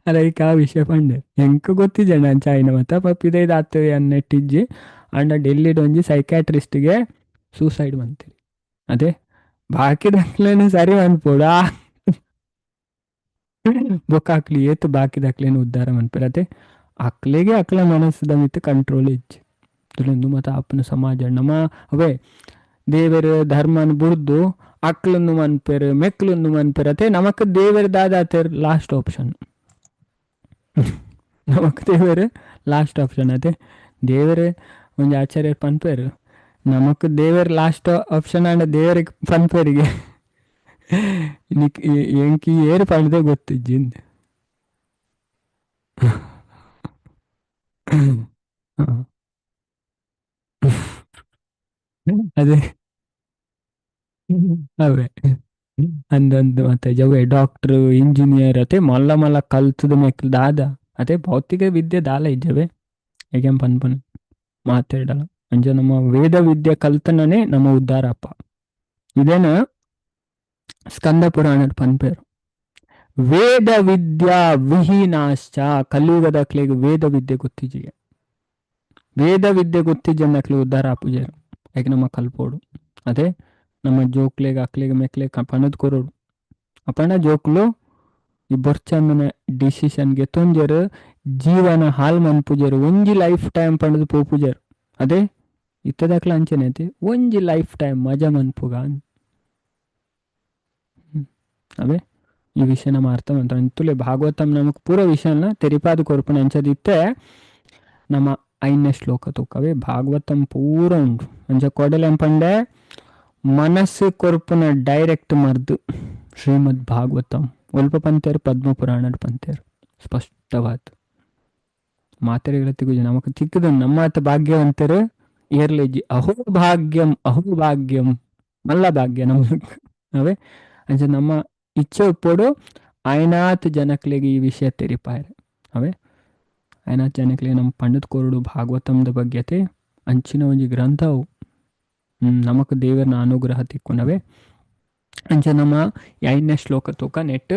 ಅಲೈಕ್ ಆ ವಿಷಯ ಪಂಡೆ ಎಂಕ್ ಗೊತ್ತಿಜಂಡ ಅಂಚ ಆಯ್ನ ಮತ್ತ ಪಿದೆ ಇದಾತು ಅನ್ನೆಟ್ಟಿಜ್ಜಿ ಅಂಡ ಡೆಲ್ಲಿಡ್ ಒಂಜಿ ಸೈಕ್ಯಾಟ್ರಿಸ್ಟ್ಗೆ ಸೂಸೈಡ್ ಮಂತೀರಿ ಅದೇ ಬಾಕಿದಕ್ಲೇನು ಸರಿ ಅನ್ಪೋಡ ಬೊಕ್ಕ ಅಕ್ಲಿ ಏತು ಬಾಕಿದಕ್ಲೇನು ಉದ್ಧಾರ ಮನ್ಪೇರು ಅದೇ ಅಕ್ಲಿಗೆ ಅಕ್ಲ ಮನಸ್ಸದ ಮಿತ್ತು ಕಂಟ್ರೋಲ್ ಇಜ್ಜಿ ತುಳಿಂದು ಮತ್ತ ಅಪ್ಪನ ಸಮಾಜ ನಮ್ಮ ಅವೇ ದೇವರು ಧರ್ಮನ ಬುಡ್ದು ಅಕ್ಲನ್ನು ಮನ್ಪೇರು ಮೆಕ್ಲನ್ನು ಮನ್ಪೇರು ಅದೇ ನಮಕ್ ದೇವರು ದಾದಾತೇರ್ ಲಾಸ್ಟ್ ಆಪ್ಷನ್ ನಮಕ್ ದೇವರು ಲಾಸ್ಟ್ ಆಪ್ಷನ್ ಅದೇ ದೇವರು ಒಂಜಿ ಆಚಾರ್ಯರ್ ಪನ್ಪೇರು ನಮಕ್ ದೇವರ್ ಲಾಸ್ಟ್ ಆಪ್ಷನ್ ಅಂಡ ದೇವರಿಗೆ ಪನ್ಪೇರಿಗೆ ನಿಕ್ ಎಂಕಿ ಏರು ಪಂಡದೆ ಗೊತ್ತಿಜ್ಜಿಂದ. ಅದೇ ಅವೇ ಅಂದಂದು ಮತ್ತೆ ಜವೆ ಡಾಕ್ಟ್ರು ಇಂಜಿನಿಯರ್ ಅತೆ ಮಲ್ಲ ಮಲ್ಲ ಕಲ್ತದ ಮೆಕ್ಲು ದಾದ ಅದೇ ಭೌತಿಕ ವಿದ್ಯೆ ದಾಲ ಇಜ್ಜವೆ ಹೇಗೆ ಪನ್ಪನ್ ಮಾತಾಡಲ್ಲ ಅಂಚ ನಮ್ಮ ವೇದ ವಿದ್ಯೆ ಕಲ್ತನೇ ನಮ್ಮ ಉದ್ಧಾರ ಅಪ್ಪ ಇದೇನ ಸ್ಕಂದ ಪುರಾಣ ಪನ್ಪೇರು ವೇದ ವಿದ್ಯಾ ವಿಹೀನಾಶ್ಚ ಕಲಿಯುಗದ ಅಕ್ಲಿಗೆ ವೇದ ವಿದ್ಯೆ ಗೊತ್ತಿಜಿಗೆ ವೇದ ವಿದ್ಯೆ ಗೊತ್ತಿಜ್ಜಂದ ಅಕ್ಲಿ ಉದ್ಧಾರ ಆಪುಜೇರು ಯಾಕೆ ನಮ್ಮ ಕಲ್ಪೋಡು ಅದೇ ನಮ್ಮ ಜೋಕ್ಲೆಗ್ ಅಕ್ಲೆಗ್ ಮೆಕ್ಲೆಗ್ ಪಣದ್ ಕೊರೋಡು ಅಪಂಡ ಜೋಕ್ಲು ಈ ಬೊರ್ಚಂದನ ಡಿಸಿಷನ್ ಗೆ ತೊಂಜರು ಜೀವನ ಹಾಲ್ ಮನ್ಪುಜರು ಒಂಜಿ ಲೈಫ್ ಟೈಮ್ ಪಂಡದು ಪೋಪುಜರು ಅದೇ ಇತ್ತದಕ್ಲ ಅಂಚನೆ ಐತಿ ಒಂಜಿ ಲೈಫ್ ಟೈಮ್ ಮಜಾ ಮನ್ಪುಗ ಅವೇ ಈ ವಿಷಯ ನಮ್ಮ ಅರ್ಥ ಮಂತ ತುಲೆ ಭಾಗವತಂ ನಮಕ್ ಪೂರ ವಿಷಯನ ತೆರಿಪಾದ ಕೊರ್ಪುನ ಅಂಚದಿತ್ತೆ ನಮ್ಮ ಐದನೇ ಶ್ಲೋಕ ತೂಕವೇ ಭಾಗವತಂ ಪೂರ ಉಂಡು ಅಂಚ ಕೊಡಲೆ ಪಂಡೆ ಮನಸ್ಸು ಕೊರ್ಪುನ ಡೈರೆಕ್ಟ್ ಮರ್ದು ಶ್ರೀಮದ್ ಭಾಗವತಂ ಒಲ್ಪ ಪಂತೇರು ಪದ್ಮ ಪುರಾಣಡ್ ಪಂತೇರು ಸ್ಪಷ್ಟವಾದ ಮಾತೆರೆಗಳ ತಿಗುಜ ನಮಕ್ ತಿಕ್ಕದ ನಮ್ಮಾತ ಭಾಗ್ಯವಂತರು ಏರ್ಲೆಜ್ಜಿ ಅಹೋ ಭಾಗ್ಯಂ ಅಹೋ ಭಾಗ್ಯಂ ಮಲ್ಲ ಭಾಗ್ಯ ನಮ್ಮ ಅವೇ ಅಂಚ ನಮ್ಮ ಇಚ್ಛೆ ಉಪ್ಪೋಡು ಆಯ್ನಾತ್ ಜನಕ್ಲೆಗ್ ಈ ವಿಷಯ ತೆರಿಪಾಯರೆ. ಅವೇ ಆಯ್ನಾತ್ ಜನಕ್ಲೆಗ್ ನಮ್ಮ ಪಂಡದ್ ಕೊರಡು ಭಾಗವತಂದ ಬಗ್ಗೆತೆ ಅಂಚಿನ ಒಂಜಿ ಗ್ರಂಥವು ನಮಕ್ ದೇವರನ ಅನುಗ್ರಹ ತಿಕ್ಕುನವೇ. ಅಂಚ ನಮ್ಮ ಐದನೇ ಶ್ಲೋಕ ತೂಕ ನೆಟ್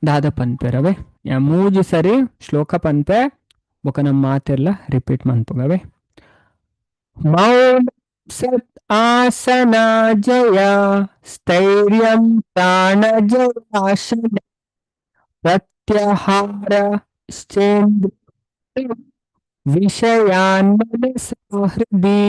ದಾದ ಪನ್ಪೆರವೆ. ಮೂಜಿ ಸರಿ ಶ್ಲೋಕ ಪನ್ಪೆ ಬೊಕ ನಮ್ಮ ಮಾತೆಲ್ಲ ರಿಪೀಟ್ ಮನ್ಪುಗವೆ. ಮೌನ ಸತ್ ಆಸನ ಜಯ ಸ್ಥೈರ್ಯಂ ಪ್ರಾಣ ಜಯಾಶನ ಪ್ರತ್ಯಹಾರ ಶ್ಚೇಂದ್ರ ವಿಷಯಾನ್ ಮನಸಾ ಹೃದಿ.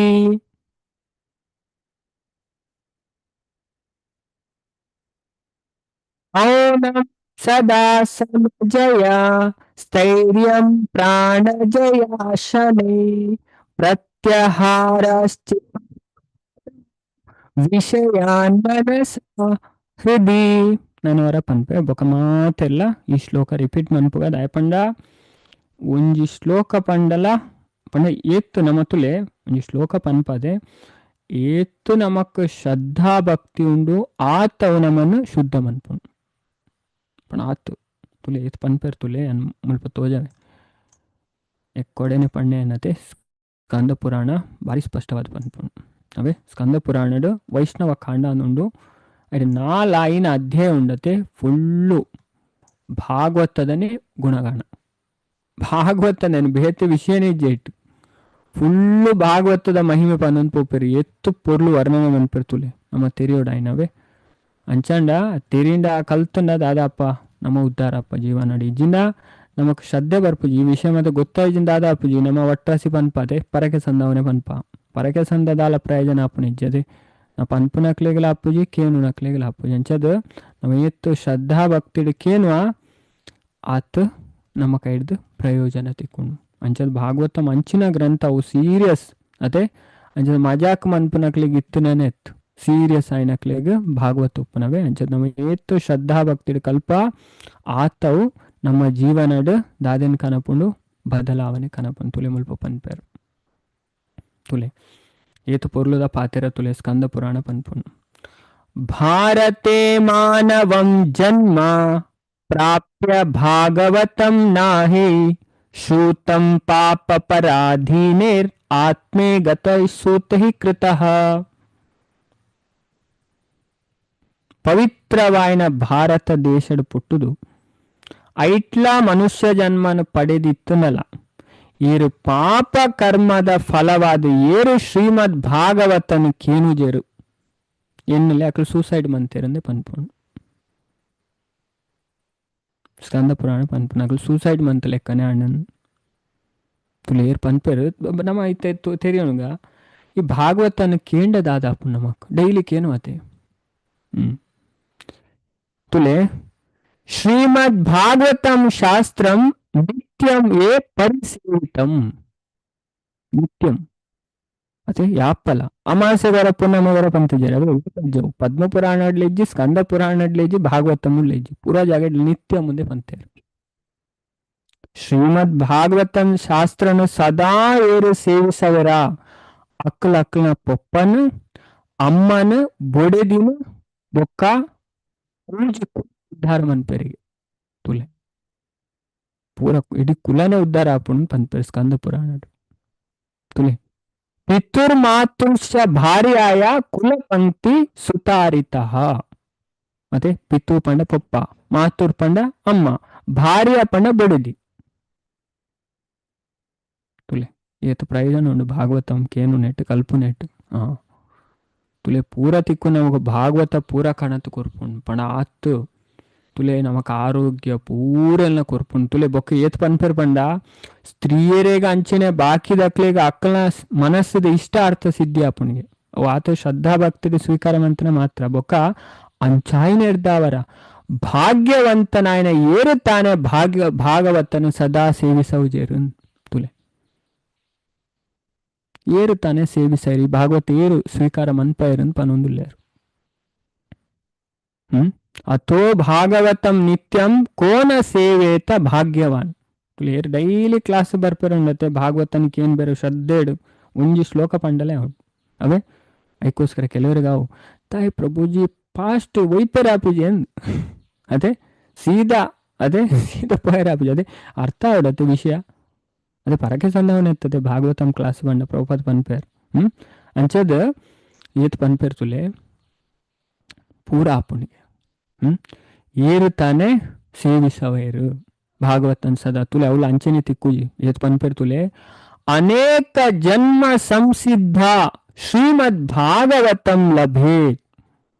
ಮೌನಂ ಸದಾ ಸಮಜಯ ಸ್ಥೈರ್ಯಂ ಪ್ರಾಣಜಯಾಶನೆ ಪ್ರತ್ಯಹಾರಶ್ಚ ವಿಷಯಾನ್ ಮನಸಾ ಹೃದಿ. ನಾನು ಅವರ ಪನ್ಪೆ ಬೊಕ ಮಾತೆಲ್ಲ ಈ ಶ್ಲೋಕ ರಿಪೀಟ್ ಮನ್ಪುಗ. ದಾಯಪಂಡ ಒಂಜಿ ಶ್ಲೋಕ ಪಂಡಲ ಪಂಡ ಏತ್ತು ನಮ ತುಲೆ ಒಂಜಿ ಶ್ಲೋಕ ಪನ್ಪದೆ ಏತ್ತು ನಮಕ್ ಶ್ರದ್ಧಾ ಭಕ್ತಿ ಉಂಡು ಆತವು ನಮನ್ನು ಶುದ್ಧ ಮನ್ಪುಂಡು. ಪಣ ಆತು ತುಲೆ ಏತ್ ಪನ್ಪೆರ್ ತುಲೆ ಅನ್ ಮುಲ್ಪ ತೋಜವೆ ಎಕ್ಕೊಡೆನೆ ಪಣ್ಣೆ ಅನ್ನತೆ ಸ್ಕಂದ ಪುರಾಣ ಭಾರಿ ಸ್ಪಷ್ಟವಾದ ಪನ್ಪುಂಡು. ಅವೇ ಸ್ಕಂದ ಪುರಾಣಡು ವೈಷ್ಣವ ಕಾಂಡ ಅನ್ನುಂಡು. ಅರೆ ನಾಲಾಯಿನ ಅಧ್ಯಾಯ ಉಂಡತೆ ಫುಲ್ಲು ಭಾಗವತದನೆ ಗುಣಗಾನ. ಭಾಗವತ ನಾನು ಬೇತೆ ವಿಷಯನೇ ಜೇಟ್ ಫುಲ್ಲು ಭಾಗವತದ ಮಹಿಮೆ ಪನ್ನೊಂದು ಪೋಪೆರು ಎತ್ತು ಪೊರ್ಲು ವರ್ಣನೆ ಮನ್ಪೆರ್ ತುಲೆ ನಮ್ಮ ತೆರಿಯೋಡ ಐನವೇ. ಅಂಚಾಂಡ ತೆರಿಂಡ ಕಲ್ತುಂಡ ದಾದಾಪ್ಪ ನಮ್ಮ ಉದ್ಧಾರಪ್ಪ ಜೀವನ ಇಜ್ಜಿಂದ ನಮಕ್ ಶ್ರದ್ಧೆ ಬರ್ಪುಜಿ ಈ ವಿಷಯ ಮತ್ತೆ ಗೊತ್ತಾಯ್ಜಿಂದ ದಾದಾಪುಜಿ ನಮ್ಮ ಒಟ್ರಾಸಿ ಪನ್ಪಾದೆ ಪರಕೆ ಸಂದವನೆ ಪನ್ಪ ಪರಕೆ ಸಂದ ದಾಲ ಪ್ರಯೋಜನ ಆಪುನ ಇಜ್ಜದೆ ನಾ ಪನ್ಪುನಕ್ಲೆಗ್ಲ ಆಪುಜಿ ಕೇನುನಕ್ಲೆಗ್ಲ ಆಪುಜಿ. ಅಂಚದ ನಮ್ಮ ಎತ್ತು ಶ್ರದ್ಧಾ ಭಕ್ತಿಡ್ ಕೇನುವ ಆತ್ ನಮ್ಮ ಕೈಡ್ದು ಪ್ರಯೋಜನ ತಿಕ್ಕೊಂಡು. ಅಂಚದ ಭಾಗವತ ಮಂಚಿನ ಗ್ರಂಥವು ಸೀರಿಯಸ್ ಅದೇ. ಅಂಚದ ಮಜಾಕ್ ಮನ್ಪುನಕ್ಲೆಗ್ ಇತ್ತುನೇ ಎತ್ತು ಸೀರಿಯಸ್ ಆಯ್ನಕ್ಲೆಗ್ ಭಾಗವತ ಉಪ್ಪುನವೇ. ಅಂಚದ ನಮ್ಮ ಏತ್ತು ಶ್ರದ್ಧಾ ಭಕ್ತಿಡ್ ಕಲ್ಪ ಆತವು ನಮ್ಮ ಜೀವನಡ್ ದಾದೆನ್ ಕನಪುಂಡು ಬದಲಾವಣೆ ಕನಪುಂಡು ತುಲೆ ಮುಲ್ಪ ಪನ್ಪೆರು ತುಲೆ ಏತು ಪೊರ್ಲುದ ಪಾತೆರ ತುಲೆ ಸ್ಕಂದ ಪುರಾಣ ಪನ್ಪುಂಡು. ಭಾರತೆ ಮಾನವಂ ಜನ್ಮ ಪ್ರಾಪ್ಯ ಭಾಗವತಂ ನಾಹಿ ಶ್ರುತಂ ಪಾಪ ಪರಾಧೀನೇರ್ ಆತ್ಮೇ ಗತ ಸೂತ ಹಿ ಕೃತಃ. ಪವಿತ್ರವಾಯಿನ ಭಾರತ ದೇಶಡ್ ಪುಟ್ಟುದು ಐಟ್ಲ ಮನುಷ್ಯ ಜನ್ಮನ ಪಡೆದಿತ್ತುನಲ ಏರು ಪಾಪ ಕರ್ಮದ ಫಲವಾದ ಏರು ಶ್ರೀಮದ್ ಭಾಗವತನ ಕೇನುಜೇರು ಎನ್ನಲೆ ಅಕಲು ಸೂಸೈಡ್ ಮಂತೇರಂದೆ ಪನ್ಪುಂಡು. ಸ್ಕಂದ ಪುರಾಣ ಪನ್ಪುಂಡು ಅಕಲು ಸೂಸೈಡ್ ಮಂತ್ ಲೆಕ್ಕನೆ ಅಣ್ಣನ್ ತುಲೆ ಏರ್ ಪನ್ಪೆರು ನಮ್ಮ ಐತೆ ತೆರಿಯೋಣಗ ಈ ಭಾಗವತನ ಕೇಂಡ ದಾದಾಪು ನಮಕ್ ಡೈಲಿ ಕೇನು ಅತೆ. ತುಲೆ ಶ್ರೀಮದ್ ಭಾಗವತಂ ಶಾಸ್ತ್ರಂ ನಿತ್ಯಂ ಏ ಪರಿಸೇವಿತಂ. ನಿತ್ಯಂ ಅದೇ ಯಾಪಲ ಅಮಾಸೆಗರ ಪುನಮಗರ ಪಂತಿಜರ ಪದ್ಮ ಪುರಾಣಡ್ಲೆಜ್ಜಿ ಸ್ಕಂದ ಪುರಾಣಡ್ಲೆಜ್ಜಿ ಭಾಗವತಂ ಲೆಜ್ಜಿ ಪೂರಾ ಜಾಗ ನಿತ್ಯ ಮುಂದೆ ಪಂತೇರು. ಶ್ರೀಮದ್ ಭಾಗವತಂ ಶಾಸ್ತ್ರನು ಸದಾ ಏರು ಸೇವಿಸವರ ಅಕ್ಕಲ ಅಕ್ಕಲ ಪೊಪ್ಪನು ಅಮ್ಮನ ಬೊಡೆದಿನ ಬೊಕ್ಕ ಉದ್ಧಾರ ಮನ್ಪೆರಿಗೆ ತುಲೆ ಪೂರ ಇಡೀ ಕುಲನೇ ಉದ್ಧಾರ ಆಪುಂಡು ಪನ್ಪೆರು ಸ್ಕಂದ ಪುರಾಣ ತುಲೆ. ಪಿತುರ್ಮಾತುಶ್ಚ ಭಾರ್ಯಾಯ ಕುಲ ಪಂಕ್ತಿ ಸುತಾರಿತಃ. ಮತ್ತೆ ಪಿತು ಪಂಡ ಪಪ್ಪ, ಮಾತುರ್ ಪಂಡ ಅಮ್ಮ, ಭಾರ್ಯ ಪಂಡ ಬೊಡೆದಿ. ತುಲೆ ಏತು ಪ್ರಯೋಜನ ಉಂಡು ಭಾಗವತಂ ಕೇನು ನೆಟ್ಟು ಕಲ್ಪು ನೆಟ್ಟು. ತುಲೆ ಪೂರ ತಿಕ್ಕು ನಮಗ ಭಾಗವತ ಪೂರ ಕಣತು ಕೊರ್ಪುಂಡು ಪಣ ಆತು ತುಲೆ ನಮಕ್ ಆರೋಗ್ಯ ಪೂರೆಲ್ಲ ಕೊರ್ಪುಂಡು. ತುಲೆ ಬೊಕ್ಕ ಏತ್ ಪನ್ಪೆರ್ ಪಂಡ ಸ್ತ್ರೀಯರೇಗ ಅಂಚನೆ ಬಾಕಿದಕ್ಲೆಗ ಅಕ್ಕಲ ಮನಸ್ಸದ ಇಷ್ಟ ಅರ್ಥ ಸಿದ್ಧಿ ಆಪುಣಿಗೆ ಅವು ಆತ ಶ್ರದ್ಧಾ ಭಕ್ತಿಗೆ ಸ್ವೀಕಾರ ಮಂತನ ಮಾತ್ರ ಬೊಕ್ಕ ಅಂಚಾಯಿನೆರ್ದಾವರ ಭಾಗ್ಯವಂತನಾಯನ ಏರುತ್ತಾನೆ ಭಾಗ್ಯ ಭಾಗವತನು ಸದಾ ಸೇವಿಸವು ಜೇರು. ತುಲೆ ಏರುತ್ತಾನೆ ಸೇವಿಸೈರಿ ಭಾಗವತ ಏರು ಸ್ವೀಕಾರ ಮನ್ಪೈರನ್ ಪನೊಂದುಲ್ಲೇರು. ಅಥೋ ಭಾಗವತಂ ನಿತ್ಯಂ ಕೋನ ಸೇವೇತ ಭಾಗ್ಯವಾನ್. ತುಲೆ ಡೈಲಿ ಕ್ಲಾಸ್ ಬರ್ಪೇರುಂಡತೆ ಭಾಗವತನಕ್ಕೆ ಏನ್ ಬೇರೆ ಶ್ರದ್ಧೆಡು ಒಂಜಿ ಶ್ಲೋಕ ಪಂಡಲೆ ಅವನು ಅವೇ. ಅದಕ್ಕೋಸ್ಕರ ಕೆಲವರಿಗೆ ಅವು ತಾಯಿ ಪ್ರಭುಜಿ ಫಾಸ್ಟ್ ಒಯ್ಪೆರ್ ಆಪುಜಿ ಅಂದ್ ಅದೇ ಸೀದಾ ಅದೇ ಸೀದಾ ಪೋಯರ ಆಪುಜಿ ಅದೇ ಅರ್ಥ ಆವಡತ್ತೆ ವಿಷಯ ಅದೇ ಪರಕೆ ಸಂದವನ ಇರ್ತದೆ ಭಾಗವತಂ ಕ್ಲಾಸ್ ಬಂಡ ಪ್ರಭುಪಾದ ಪನ್ಪೇರ್ ಅಂಚದ ಏತ್ ಪನ್ಪೇರ್ ತುಲೆ ಪೂರ ಆಪುಣಿಗೆ ಏರು ತಾನೆ ಸೇವಿಸವೇರು ಭಾಗವತನ್ ಸದಾ ತುಲೆ ಅವಳು ಅಂಚನೆ ತಿಕ್ಕುಜಿ ಏತ್ ಪನ್ಪೇರ್ ತುಲೆ ಅನೇಕ ಜನ್ಮ ಸಂಸಿದ್ಧ ಶ್ರೀಮದ್ ಭಾಗವತಂ ಲಭೇತ್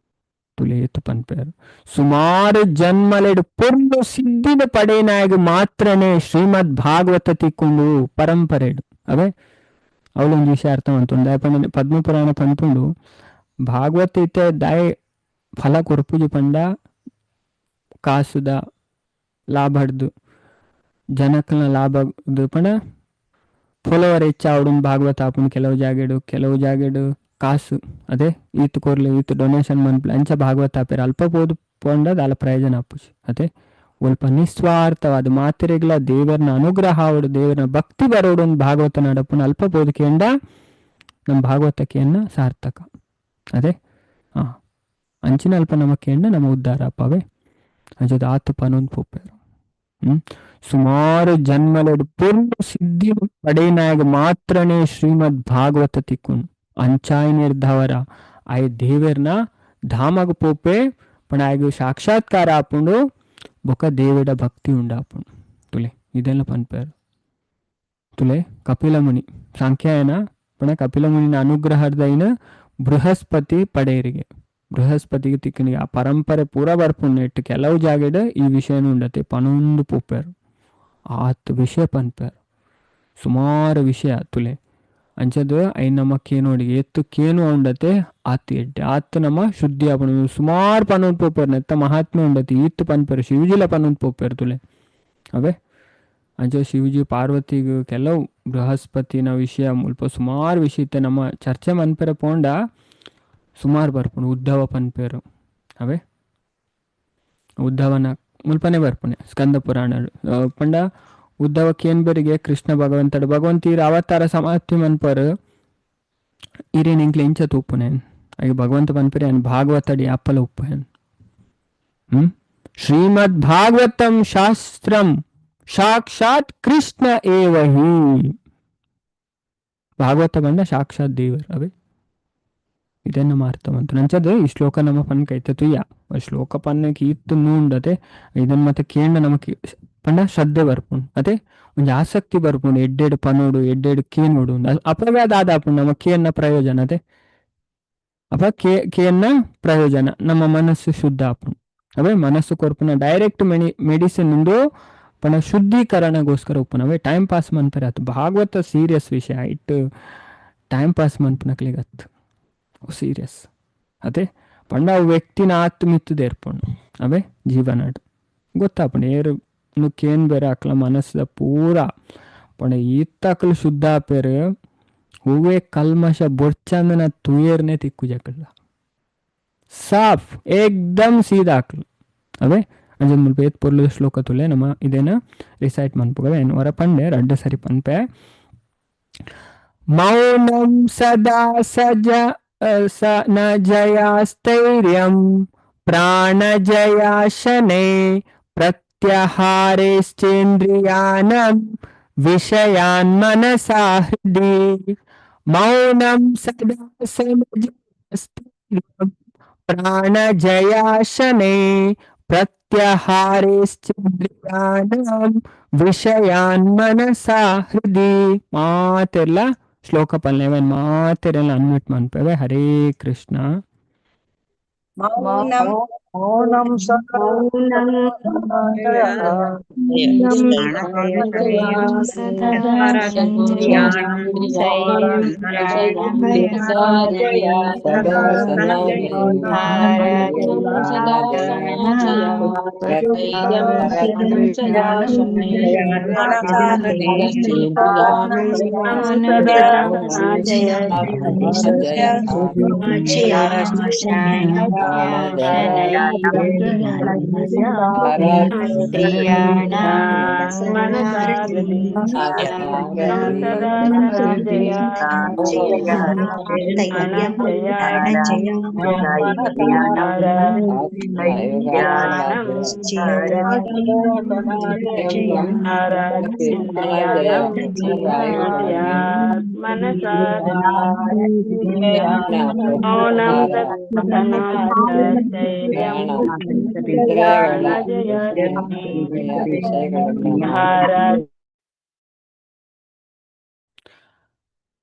ತುಲೆ ಏತು ಪನ್ಪೇರು ಸುಮಾರು ಜನ್ಮಲೆಡು ಪೊರ್ಲು ಸಿದ್ಧಿನ ಪಡೆನಾಯಗ ಮಾತ್ರನೇ ಶ್ರೀಮದ್ ಭಾಗವತ ತಿಕ್ಕೊಂಡು ಪರಂಪರೆಡು ಅವೇ ಅವಳೊಂದು ವಿಷಯ ಅರ್ಥ ಮಂತುಂಡು ದಾಯ ಪದ್ಮಪುರಾಣ ಪನ್ಪುಂಡು ಭಾಗವತ ಇತ್ತೆ ದಾಯ ಫಲ ಕೊರ್ಪುಜಿ ಪಂಡ ಕಾಸುದ ಲಾಭಡ್ದು ಜನಕ್ನ ಲಾಭ ಪಂಡ ಫಾಲೋವರ್ ಹೆಚ್ಚಾವಡು ಭಾಗವತ ಆಪುಂಡು ಕೆಲವು ಜಾಗೆಡು ಕೆಲವು ಜಾಗೆಡು ಕಾಸು ಅದೇ ಈತ್ ಕೊರ್ಲು ಈತ್ ಡೊನೇಷನ್ ಮನ್ಪುಲೆ ಅಂಚ ಭಾಗವತ ಆಪೇರು ಅಲ್ಪ ಪೋದು ಪೋಂಡ ದಾಲ ಪ್ರಯೋಜನ ಆಪುಜಿ ಅದೇ ಒಲ್ಪ ನಿಸ್ವಾರ್ಥವಾದ ಮಾತೆರೆಗ್ಲ ದೇವರನ ಅನುಗ್ರಹ ಆವಡು ದೇವರನ ಭಕ್ತಿ ಬರೋಡು ಒಂದು ಭಾಗವತ ನಡಪುನ ಅಲ್ಪ ಪೋದು ಕೇಂಡ ನಮ್ಮ ಭಾಗವತಕ್ಕೆಯನ್ನ ಸಾರ್ಥಕ ಅದೇ ಹಾ ಅಂಚಿನ ಅಲ್ಪ ನಮ್ಮ ಕೇಂಡ ನಮ್ಮ ಉದ್ಧಾರ ಅಪ್ಪವೇ ಅಂಚದ ಆತು ಪನೊಂದು ಪೋಪೇರು ಸುಮಾರು ಜನ್ಮಲೆಡು ಪೂರ್ಣ ಸಿದ್ಧಿ ಪಡೆಯಿನಾಗ ಮಾತ್ರನೇ ಶ್ರೀಮದ್ ಭಾಗವತ ತಿಕ್ಕುನ್ ಅಂಚಾಯ್ ನಿರ್ಧವರ ಆಯ್ ದೇವರ್ನ ಧಾಮಗ ಪೋಪೆ ಪಣ ಆಯ್ಗ ಸಾಕ್ಷಾತ್ಕಾರ ಆಪುಂಡು ಬೊಕ ದೇವಿಡ ಭಕ್ತಿ ಉಂಡಾಪುಂಡು ತುಲೆ ಇದೆಲ್ಲ ಪನ್ಪೇರು ತುಲೆ ಕಪಿಲ ಮುನಿ ಸಾಂಖ್ಯಾಯನ ಪಣ ಕಪಿಲ ಮುನಿನ ಅನುಗ್ರಹದೈನ ಬೃಹಸ್ಪತಿ ಪಡೆಯರಿಗೆ ಬೃಹಸ್ಪತಿಗೆ ತಿಕ್ಕನಿಗೆ ಆ ಪರಂಪರೆ ಪೂರ ಬರ್ಪುಂಡು ಇಟ್ಟು ಕೆಲವು ಜಾಗೆಡ್ ಈ ವಿಷಯನೂ ಉಂಡತೆ ಪನೊಂದು ಪೋಪೇರು ಆತ್ ವಿಷಯ ಪನ್ಪೇರು ಸುಮಾರು ವಿಷಯ ತುಲೆ ಅಂಚದ I ನಮ್ಮ ಕೇನೋಡಿ ಎತ್ತು ಕೇನು ಉಂಡತೆ ಆತ್ ಎಡ್ಡೆ ಆತ್ ನಮ್ಮ ಶುದ್ಧಿ ಆಪುಂಡು ಸುಮಾರು ಪನೊಂದು ಪೋಪೇರು ನೆತ್ತ ಮಹಾತ್ಮೆ ಉಂಡತೆ ಈತ್ ಪನ್ಪೇರು ಶಿವಜಿಲ ಪನೊಂದು ಪೋಪೇರು ತುಲೆ ಅವೇ ಅಂಚ ಶಿವಜಿ ಪಾರ್ವತಿಗೆ ಕೆಲವು ಬೃಹಸ್ಪತಿನ ವಿಷಯ ಮುಲ್ಪ ಸುಮಾರು ವಿಷಯ ಇತ್ತೆ ನಮ್ಮ ಚರ್ಚೆ ಮನ್ಪೆರೆ ಪೋಂಡ ಸುಮಾರು ಬರ್ಪುಂಡು ಉದ್ಧವ ಪನ್ಪೇರು ಅವೇ ಉದ್ಧವನ ಮುಲ್ಪನೆ ಬರ್ಪುಣೆ ಸ್ಕಂದ ಪುರಾಣ ಪಂಡ ಉದ್ಧವ ಕೇನ್ಬರಿಗೆ ಕೃಷ್ಣ ಭಗವಂತಡು ಭಗವಂತ ಈರ್ ಅವತಾರ ಸಮಾಪ್ತಿ ಮನ್ಪರು ಈರೇನು ಇಂಕ್ಲೆ ಇಂಚ ತೂಪುನೆ ಆಗ ಭಗವಂತ ಪನ್ಪರೆ ಅನ್ ಭಾಗವತಡಿ ಅಪ್ಪಲ ಉಪ್ಪು ಶ್ರೀಮದ್ ಭಾಗವತಂ ಶಾಸ್ತ್ರಂ ಸಾಕ್ಷಾತ್ ಕೃಷ್ಣ ಏವಹಿ ಭಾಗವತ ಬಂಡ ಸಾಕ್ಷಾತ್ ದೇವರು ಅವೇ ಇದನ್ನು ಅರ್ಥ ನಂಚದ ಈ ಶ್ಲೋಕ ನಮ್ಮ ಪನ್ಕೈತೆ ತುಯ್ಯ ಶ್ಲೋಕ ಪನ್ನಕ್ಕೆ ಇತ್ತು ನೂಂಡತೆ ಇದನ್ನ ಮತ್ತೆ ಕೇಂದ್ರ ನಮಕ್ ಪಂಡ ಶ್ರದ್ಧೆ ಬರ್ಪುಂಡು ಅದೇ ಒಂಜಿ ಆಸಕ್ತಿ ಬರ್ಪುಂಡು ಎಡ್ಡೆಡ್ ಪನೋಡು ಎಡ್ಡೆಡ್ ಕೇನೋಡು ಅಪವೇ ಅದಾದ ನಮ್ಮ ಕೇನ್ನ ಪ್ರಯೋಜನ ಅದೇ ಅಪ ಕೇ ಕೇನ್ನ ಪ್ರಯೋಜನ ನಮ್ಮ ಮನಸ್ಸು ಶುದ್ಧ ಆಪುಂಡು ಅವೇ ಮನಸ್ಸು ಕೊರ್ಪುನ ಡೈರೆಕ್ಟ್ ಮೆಡಿಸಿನ್ ಉಂದು ಪಂಡ ಶುದ್ಧೀಕರಣಗೋಸ್ಕರ ಉಪ್ಪುನ ಅವೇ ಟೈಮ್ ಪಾಸ್ ಮನ್ಪರೆ ಆತು ಭಾಗವತ ಸೀರಿಯಸ್ ವಿಷಯ ಇಟ್ಟು ಟೈಮ್ ಪಾಸ್ ಮನ್ಪುನಕ್ಲೆಗ್ ಅತ್ತು ಸೀರಿಯಸ್ ಅದೇ ಪಂಡ ಅವು ವ್ಯಕ್ತಿನ ಆತ್ಮಿತ್ತು ದೇರ್ಪುಂಡು ಅವೇ ಜೀವನಡ್ ಗೊತ್ತಾಪುಂಡು ಏರು ಕೇನ್ ಬೇರೆ ಅಕ್ಲ ಮನಸ್ಸದ ಪೂರ ಪಂಡ ಈತ್ತಕ್ಲು ಶುದ್ಧ ಆಪೇರು ಹೂವೇ ಕಲ್ಮಶ ಬೊರ್ಚಂದನ ತುಯರ್ನೆ ತಿಕ್ಕುಜಕಲ್ಲ ಸಾಫ್ ಏಕ್ದಮ್ ಸೀದಾ ಅಕ್ಲು ಅವೇ ಅಂಜನ್ ಮುಲ್ಪ ಏತ್ ಪೊರ್ಲು ಶ್ಲೋಕ ತುಲೆ ನಮ್ಮ ಇದೇನ ರಿಸೈಟ್ ಮನ್ಪುಗವೆ ಹೊರ ಪಂಡೆ ರಡ್ಡ ಸರಿ ಪನ್ಪೆ ಮೌನಂ ಸದಾ ಸಜ ಸ ನ ಜಯಾಸ್ಥೈರ್ಯಂ ಪ್ರಾಣಜಯಾಶನೆ ಪ್ರತ್ಯಹಾರೇಶ್ಚೇಂದ್ರಿಯಾಣಂ ವಿಷಯಾನ್ ಮನಸಾ ಹೃದಿ ಮೌನಂ ಸದಾ ಸಮಜಸ್ಥೈರ್ಯಂ ಪ್ರಾಣಜಯಾಶನೆ ಪ್ರತ್ಯಹಾರೇಶ್ಚೇಂದ್ರಿಯಾಣಂ ವಿಷಯಾನ್ ಮನಸಾ ಹೃದಿ ಮಾತೆಲ್ಲ ಶ್ಲೋಕ ಪಲ್ಲೆವನ್ ಮಾತೆರೆಲ್ಲ ಅನ್ಮ್ಯೂಟ್ ಮನ್ಪೆವೆ ಹರೇ ಕೃಷ್ಣ. ಮೌನಂ ಮೌನಂ ಸದಾ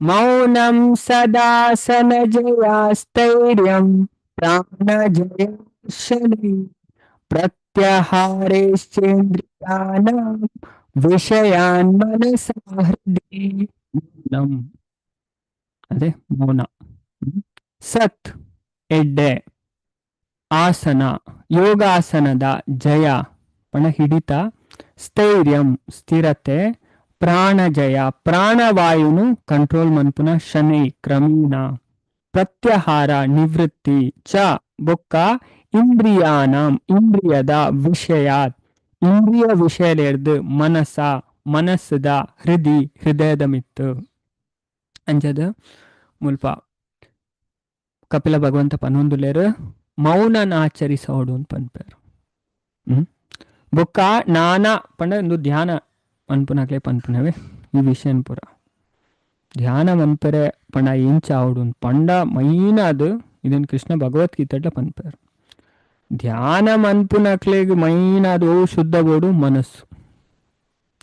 ಮೌನಂ ಸದಾಸನ ಜಯಾಸ್ಥೈರ್ಯಂ ಪ್ರಾಣಜಯ ಶನಿ ಪ್ರತ್ಯಹಾರೇಶ್ಚೇಂದ್ರಿಯಾಣಾಂ ವಿಷಯಾನ್ ಮನಸಾ ಹೃದಿ. ಮೌನಂ ಅದೇ ಮೌನ. ಸತ್ ಎಡ್ಡೆ, ಆಸನ ಯೋಗಾಸನದ ಜಯ ಪಣ ಹಿಡಿತ, ಸ್ಥೈರ್ಯಂ ಸ್ಥಿರತೆ, ಪ್ರಾಣಜಯ ಪ್ರಾಣವಾಯುನು ಕಂಟ್ರೋಲ್ ಮನ್ಪುನ ಶನೈ ಕ್ರಮೇಣ, ಪ್ರತ್ಯಹಾರ ನಿವೃತ್ತಿ ಚ ಬೊಕ್ಕ ಇಂದ್ರಿಯಾನಾಂ ಇಂದ್ರಿಯದ ವಿಷಯಾತ್ ಇಂದ್ರಿಯ ವಿಷಯಲೆರ್ದು ಮನಸ ಮನಸ್ಸದ ಹೃದಿ ಹೃದಯದ ಮಿತ್ತು ಅಂಜದ ಮುಲ್ಪ ಕಪಿಲ ಭಗವಂತ ಪನ್ನೊಂದುಲೇರು ಮೌನನ ಆಚರಿಸೋಡು ಅಂತ ಪನ್ಪೇರು. ಬೊಕ್ಕ ನಾನಾ ಪಂಡ ಒಂದು ಧ್ಯಾನ ಮನ್ಪುನಕ್ಲೆ ಪನ್ಪುನವೇ ಈ ವಿಷಯನ್ ಪೂರ ಧ್ಯಾನ ಮನ್ಪೆರೆ ಪಂಡ ಎಂಚ ಆವಡು ಪಂಡ ಮೈನ್ ಅದು ಇದನ್ನು ಕೃಷ್ಣ ಭಗವದ್ಗೀತೆಡ್ಲ ಪನ್ಪೇರು. ಧ್ಯಾನ ಮನ್ಪುನಕ್ಲೆಗ್ ಮೈನ್ ಅದು ಶುದ್ಧ ಬೋಡು ಮನಸ್ಸು.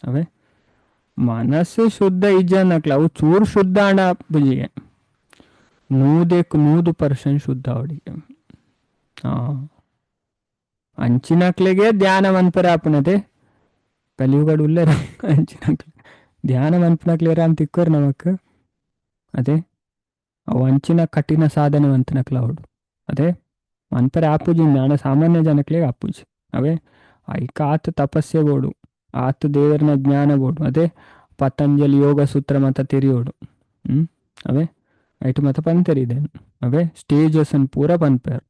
ಅವೇ ಮನಸ್ಸು ಶುದ್ಧ ಇಜ್ಜನಕ್ಲೆ ಅವು ಚೂರು ಶುದ್ಧ ಅಂಡ ಬುಜಿಗೆ 100% ಶುದ್ಧ ಅವಡಿಗೆ. ಅಂಚಿನಕ್ಲೆಗೆ ಧ್ಯಾನ ಮನ್ಪೆರೆ ಆಪುನತೆ ಕಲಿಯುಗಡು ಉಲ್ಲೇರ ಅಂಚಿನಕ್ಲೆ ಧ್ಯಾನ ಮನ್ಪುನಕ್ಲೇರ ಅಂತ ತಿಕ್ಕೋರು ನಮಕ್. ಅದೇ ಅವು ಅಂಚಿನ ಕಠಿಣ ಸಾಧನೆ ಮಂತನಕ್ಲ ಅವಡು. ಅದೇ ಮನ್ಪೆರೆ ಆಪುಜಿ ಜ್ಞಾನ ಸಾಮಾನ್ಯ ಜನಕ್ಲೆಗೆ ಆಪುಜಿ. ಅವೇ ಐಕ ಆತ ತಪಸ್ಸೆ ಬೋಡು, ಆತ ದೇವರನ ಜ್ಞಾನ ಬೋಡು. ಅದೇ ಪತಂಜಲಿ ಯೋಗ ಸೂತ್ರ ಮತ ತೆರಿಯೋಡು. ಅವೇ ಐಟು ಮತ ಪಂತೆರಿದೇನು ಅವೇ ಸ್ಟೇಜಸ್ ಅನ್ ಪೂರ ಪನ್ಪೇರು.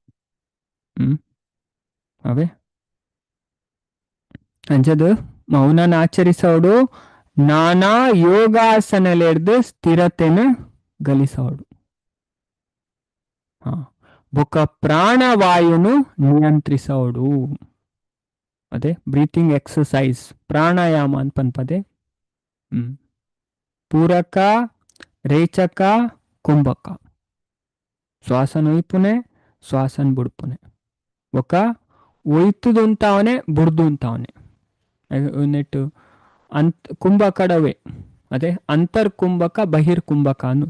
ಅವೇ ಅಂಚದು ಮೌನನ ಆಚರಿಸೋಡು, ನಾನಾ ಯೋಗಾಸನಲೆರ್ದು ಸ್ಥಿರತೆನ ಗಲಿಸೋಡು. ಬೊಕ್ಕ ಪ್ರಾಣವಾಯುನು ನಿಯಂತ್ರಿಸೋಡು. ಅದೇ ಬ್ರೀತಿಂಗ್ ಎಕ್ಸಸೈಸ್ ಪ್ರಾಣಾಯಾಮ ಅಂತ ಪನ್ಪದೆ. ಪೂರಕ ರೇಚಕ ಕುಂಭಕ, ಶ್ವಾಸನ ಒಯ್ಪುನೆ ಶ್ವಾಸನ ಬುಡ್ಪುನೆ. ಬೊಕ್ಕ ಒಯ್ತುದುಂತಾವನೆ ಬುಡ್ದು ಅಂತಾವನೆ ನೆಟ್ಟು ಅಂತ್ ಕುಂಭಕಡವೇ. ಅದೇ ಅಂತರ್ಕುಂಭಕ ಬಹಿರ್ಕುಂಭಕ ಅನ್ನು.